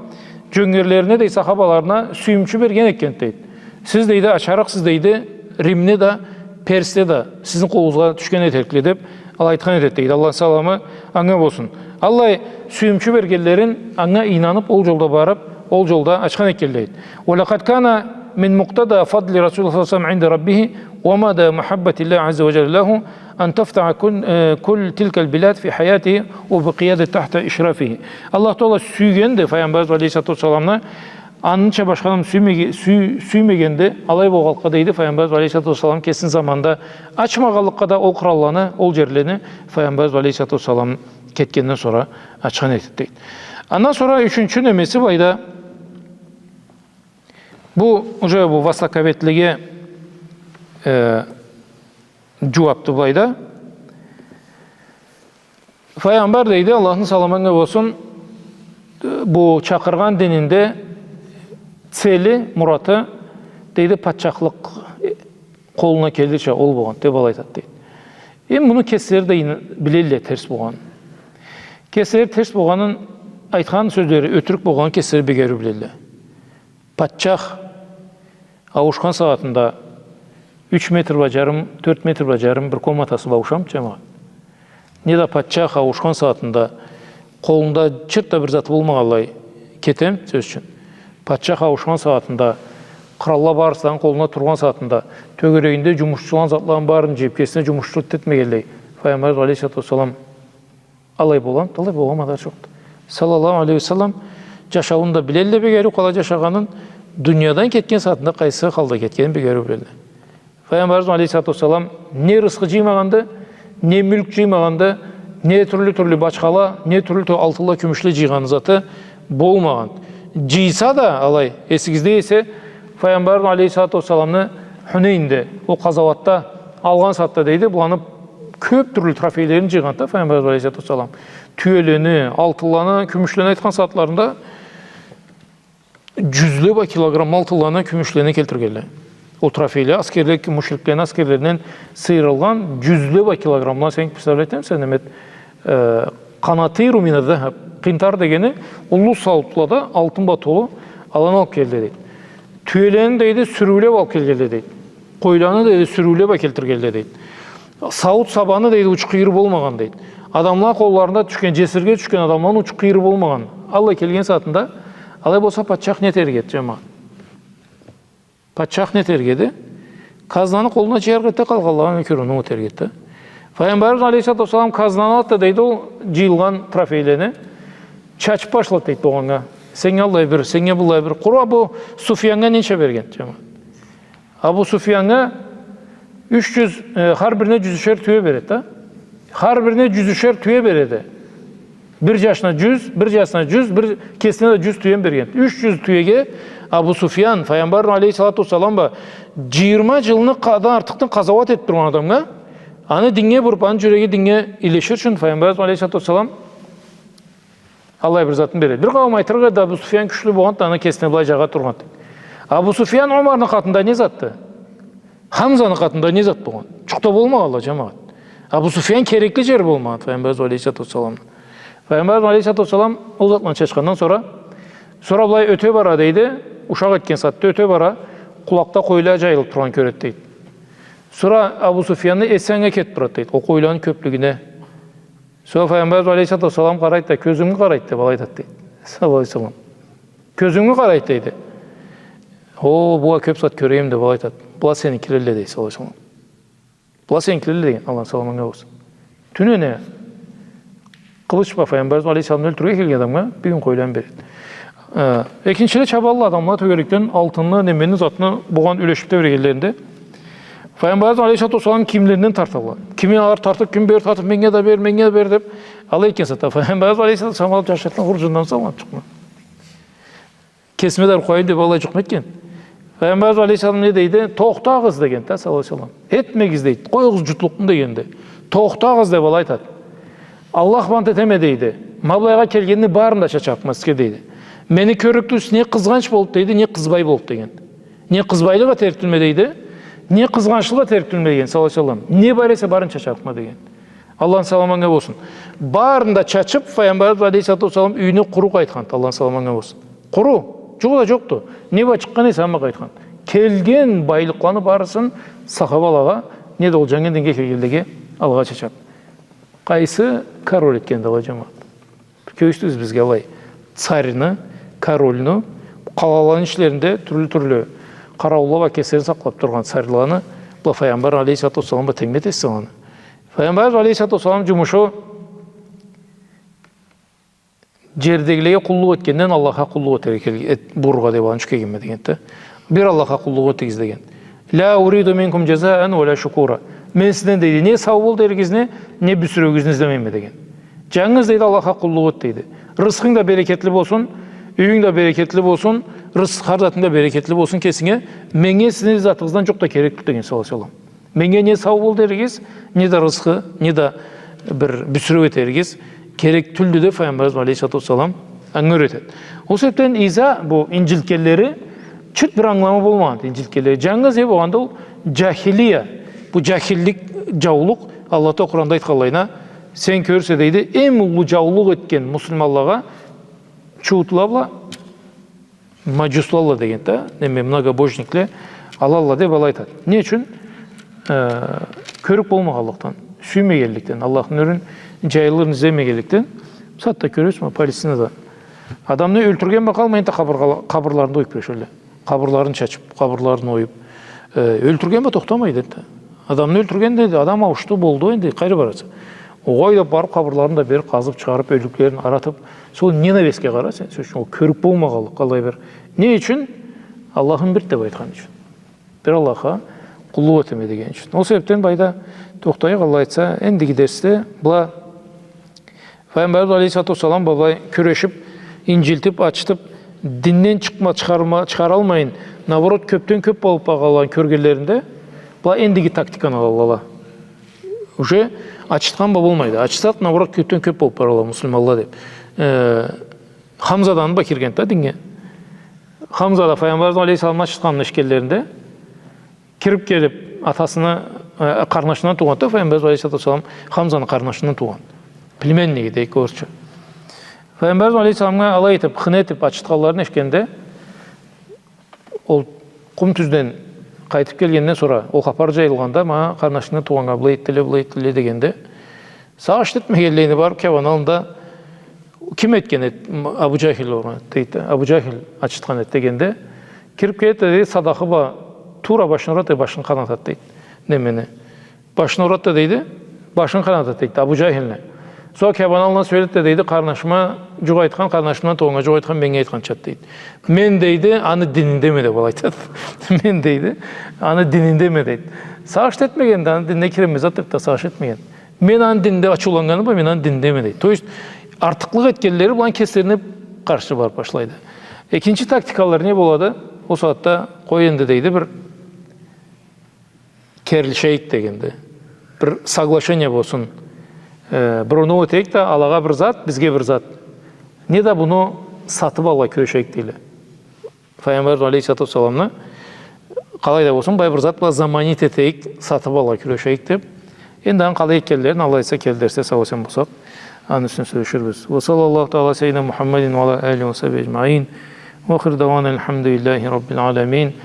джёнгерлерине, дейди, сахабаларына сюйюмчю берген экен, дейди. «Сиз, — дейди, — ачарыкъсыз, — дейди, — Римни да, Персни да сизни къолугъузгъа тюшген этерикле», — деб алай айтхан этеди, дейди. Аллахны саламы анга болсун. Аллай сюйюмчю бергенлерин, анга ийнаныб, ол джолда барыб, ол джолда ачхан этгенле, дейди. «Ва лакъад кана мин мукътада фадли Расулиллахи саллаллаху алейхи ва саллам инда Раббихи ва мада махаббатиллахи азза ва джалла лаху ан туфтаха кулл, э, кулл тилкаль биляд фи хаятихи ва бакъияда тахта ишрафихи». Аллаху Таала сюйгенди Файгъамбарыбыз алейхиссалату уассаламны Аныча башха адам сюймеге-, сюй-, сюймегенди, алай болгъанлыкъгъа дейди, Файгъамбарыбыз алейхиссалату уассалам кесини заманында ачмагъанлыкъгъа да ол къыралланы, ол джерлени Файгъамбарыбыз алейхиссалату уассалам кетгенден сора ачхан эди, дейди. Андан сора ючюнчю немеси былайда, бу уже бу востоковедлеге, э, джууапды былайда. Файгъамбар, дейди, Аллахны саламы анга болсун, бу чакъыргъан дининде цели, мураты, дейди, патчахлыкъ къолуна келирча ол болгъан, деб алай айтад, дейди. Эм муну кеслери да ин-, билелле терс болгъанын. Кеслери терс болгъанын, айтхан сёзлери ётюрюк болгъанын кеслери бек ариу билелле. Патчах ауушхан сагъатында юч метр бла джарым, тёрт метр бла джарым бир комнатасы бла ауушамыд, джамагъат? Неда патчах ауушхан сагъатында къолунда чырт да бир заты болмагъанлай кетемиди, сёз ючюн? Патчах ауушхан сагъатында, къыралла барысы да аны къолунда тургъан сагъатында, тёгерегинде джумушчуланы, затланы барын джыйыб, кесине джумушчу этмегенлей, Файгъамбарыбыз алейхиссалату уассалам алай боламыд? Алай боламыд, да джокъду. Саллаллаху алейхи ва саллам джашауунда билелле бек ариу къалай джашагъанын, дуниядан кетген сагъатында къайсы халда кетгенин бек ариу билелле. Файгъамбарыбыз алейхиссалату уассалам не рысхы джыймагъанды, не мюлк джыймагъанды, не тюрлю-тюрлю бачхала, не тюрлю-тюрлю алтынла, кюмюшле джыйгъан заты болмагъан. Джыйса да алай, эсигизде эсе, Файгъамбарыбыз алейхиссалату уассаламны Хунейнде, ол къазауатда алгъан сагъатда, дейди, буланы кёб тюрлю трофейлерин джыйгъанды Файгъамбарыбыз алейхиссалату уассалам. Тюелени, алтынланы, кюмюшлени айтхан сагъатларында джюзле бла килограмм алтынланы, кюмюшлени келтиргенле. Ол трофейле, аскерле, мушриклени аскерлеринден сыйырылгъан джюзле бла килограммла, сен представлять этемисе, неме, э, къанатиру мина ззахаб. Къинтар дегени уллу саутлада алтын бла толу, аланы алыб келди, дейди. Тюелени, дейди, сюрюулеб алыб келгенле, дейди. Къойланы, дейди, сюрюулеб бла келтиргенле, дейди. Сауут сабаны, дейди, учу-къыйыры болмагъан, дейди. Адамла къолларында тюшген, джесирге тюшген адамланы учу-къыйыры болмагъан. Аллай келген сагъатында, алай болса, патчах не этерик эди, джамагъат? Патчах не этерик эди? Казнаны къолуна джыярыкъ эди, къалгъанлагъа мёкюрюуюн этерик эди. Файгъамбарыбыз алейхиссалату уассалам казнаны алады да, дейди, ол джыйылгъан трофейлени чачыб башлады, дейди, болгъаннга. Сеннге аллай бир, сеннге быллай бир. Къуру Абу Суфьяннга ненча берген, джамагъат? Абу Суфьяннга юч джюз, э, хар бирине джюзюшер тюе береди да. Хар бирине джюзюшер тюе береди. Бир джашына джюз, бир джашына джюз, бир кесине да джюз тюен берген. Юч джюз тюеге Абу Суфьян, Файгъамбар алейхиссалату уассалам бла джыйырма джылны къа-, да артыкъны къазауат этиб тургъан адамгъа, аны диннге буруб, аны джюреги диннге ийлешир ючюн Файгъамбар алейхиссалату уассалам аллай бир затны береди. Бир къауум айтырыкъ эди, Абу Суфьян кючлю болгъанды, аны кесине былай джагъа тургъанды. Абу Суфьян Омарны къатында не затды? Хамзаны къатында не зат болгъан? Джукъ да болмагъанла, джамагъат. Абу Суфьян керекли джери болмагъан Файгъамбарыбыз алейхиссалату уассаламны. Файгъамбарыбыз алейхиссалату уассалам ол затланы чачхандан сора, сора былай ёте бара, дейди, ушакъ этген сагъатда ёте бара, къулакъда къойла джайылыб тургъан кёреди, дейди. Сора Абу Суфьянны эси анга кетиб турады, дейди, ол къойланы кёблюгюне. Сора Файгъамбарыбыз алейхиссалату уассалам къарайды да, кёзюмге къарайды деб алай айтады, дейди. Саллаллаху алейхи ва саллам. Кёзюмге къарайды, дейди. О, бугъа кёб зат кёрейим деб алай айтады. Была сеникилелле, дейди, саллаллаху алейхи ва саллам. Была сеникилелле деген, Аллахны саламы анга болсун. Тюнене къылыч бла Файгъамбарыбыз алейхиссаламны ёлтюрюрге келген адамгъа бюгюн къойланы береди. Э, экинчиле чабалла адамла тёгерекден алтынны, немени, затны, бугъан юлешиб тебрегенлеринде Файгъамбарыбыз алейхиссалату уассалам кийимлеринден тарталла. Кими алар тартыб, кими бери тартыб, меннге да бер, меннге да бер деб, алай этген сагъатда Файгъамбарыбыз алейхиссалату уассалам алыб джашыртгъан, хур джындан салгъан джукъну. Кесиме да бир къояйым деб алай джукъну этген. Файгъамбарыбыз алейхиссалам не дейди? Тохтагъыз деген да, саллаллаху алейхи ва саллам. Этмегиз дейди, къоюгъуз джутлукъну дегенди. Тохтагъыз деб алай айтады. Аллах бла ант этеме дейди. Ма былайгъа келгенни барын да чачарыкъма сизге дейди. Мени кёрлюк тюлсюз, не къызгъанч болуб дейди, не къызбай болуб деген. Не къызбайлыкъ этерик тюлме дейди, не къызгъанчлыкъ этерик тюлме деген, саллаллаху алейхи ва саллам. Не бар эсе барын чачарыкъма деген. Аллахны саламы анга болсун. Барын да чачыб, Файгъамбарыбыз алейхиссалату уассалам юйюне къуру къайтханды, Аллахны саламы анга болсун. Къуру, джугъу да джокъду. Не бла чыкъгъан эсе, аны бла къайтхан. Келген байлыкъланы барысын сахабалагъа, неда ол джангы динге келгенлеге алагъа чачады. Къайсы король этгенди алай, джамагъат? Кёргюзтюгюз бизге алай царьны, корольну, къалаланы ичлеринде тюрлю-тюрлю къарауулла бла кеслерин сакълаб тургъан царьланы бла Файгъамбар алейхиссалату уассалам бла тенг этесиз аланы. Файгъамбар алейхиссалату уассалам джумушу Джердегилеге къуллукъ этгенден Аллахха къуллукъ этерге кел-, эт-, бурургъа деп алгъан ючюн келгенме деген да. Бир Аллахха къуллукъ этигиз деген. «Ла уриду минкум джазаан ва ла шукура». Мен сизден, дейди, не сау бол деригизни, не бюсюреуюгюзню излемейме деген. Джангыз, дейди, Аллахха къуллукъ эт, дейди. Рызкъынг да берекетли болсун, юйюнг да берекетли болсун, рыз-, хар затынг да берекетли болсун кесинге. Меннге сизни затыгъыздан джукъ да керек тюлдю деген, саллаллаху алейхи ва саллам. Меннге не сау бол деригиз, не да рызкъы, не да бир бюсюреу этеригиз керек тюлдю деп Файгъамбарыбыз алейхиссалату уассалам анга юретеди. Ол себепден иза бу инджилтгенлери чырт бир ангыламы болмагъанды инджилтгенлери. Джангыз не болгъанды ол? Джахилия. Бу джахиллик, джаулукъ. Аллах Тааля Къуранда айтханлайына, сен кёрсе, дейди, эм уллу джаулукъ этген муслиманлагъа чуутла бла маджуслалла деген да, неме, многобожникле, алалла деп алай айтады. Не ючюн? Э, кёрюк болмагъанлыкъдан, сюймегенликден, Аллахны нюрюн, джайылырын излемегенликден. Бусагъатда кёресиз, ма, Палестинада адамны ёлтюрген бла къалмай, энтда къабыргъала-, къабырларында оюп кюрешелле. Къабырларын чачып, къабырларын оюп. Э, ёлтюрген бла тохтамайды энтда. Адамны ёлтюрген, дейди, адам ауушду, болду, энди къайры бараса. Огъай деп барып, къабырларын да бир къазып чыгъарып, ёлюклерин аратып, сол ненавистьге къара сен, сёз ючюн, ол кёрюк болмагъанлыкъ, къалай бир. Не ючюн? Аллахым бирди деп айтхан ючюн. Бир Аллахха къуллукъ этеме деген ючюн. Ол себепден былайда тохтайыкъ, Аллах айтса, эндиги дерсде была Файгъамбарыбыз алейхиссалату уассалам былай кюрешип, инджилтип, ачытып, динден чыкъма-, чыгъарма-, чыгъаралмайын, наоборот, кёбден кёб болуп баргъанларын кёргенлеринде, была эндиги тактиканы алалла. Уже ачытхан бла болмайды. Ачытсакъ, наоборот, кёбден кёб болуп баралла муслиманла деп. Э, Хамзадан бла киргенди да диннге. Хамза да Файгъамбарыбыз алейхиссаламны ачытханын эшитгенлеринде, кирип келип, атасыны, э, къарнашындан туугъанды да, Файгъамбарыбыз алейхиссалату уассалам Хамзаны къарнашындан туугъан. Племянниги дейик орусча. Файгъамбарыбыз алейхиссаламгъа алай этип, хыны этип ачытханларын эшитгенде, ол Къум тюзден къайтып келгенден сора, ол хапар джайылгъанда, ма къарнашынгдан туугъаннга былай этдиле, былай этдиле дегенде, сагъыш этмегенлейин барып, кябаны аллында, ким этген эд, Абу Джахил болгъан эд, дейди, Абу Джахил ачытхан эд дегенде, кирип келеди да, дейди, садахы бла туура башына урады да, башын къанатады, дейди. Немени? Башына урады да, дейди, башын къанатады, дейди, Абу Джахилни. Сора кябаны аллына сюеледи да, дейди, къарнашыма джукъ айтхан, къарнашымдан туугъаннга джукъ айтхан, меннге айтханчады, дейди. Мен, дейди, аны дининдеме деп, алай айтады. Мен, дейди, аны дининдеме, дейди. Сагъыш этмегенди, аны динине киреме зат деп да сагъыш этмеген. Мен аны дининде ачыуланнганым бла, мен аны дининдеме, дейди. То есть, артыкълыкъ этгенлери бла кеслерине къаршы барып башлайды. Экинчи тактикалары не болады? Ол сагъатда, къой энди, дейди, бир керилишейик дегенде. Бир соглашение болсун. Э, бир оноу этейик да, алагъа бир зат, бизге бир зат. Не да муну сатып алыргъа кюрешейик, дейле. Файгъамбар алейхиссалату уассаламны, къалай да болсун, былай бир зат бла заманить этейик, сатып алыргъа кюрешейик деп. Энди аны къалай этгенлерин, Аллах айтса, келир дерсде сау-эсен болсакъ, аны юсюнден сёлеширбиз. Ва саллаллаху тааля аля саййидина Мухаммадин ва аля алихи ва сахбихи аджмаин. Ва ахиру даъвана альхамдулиллахи раббиль алямин.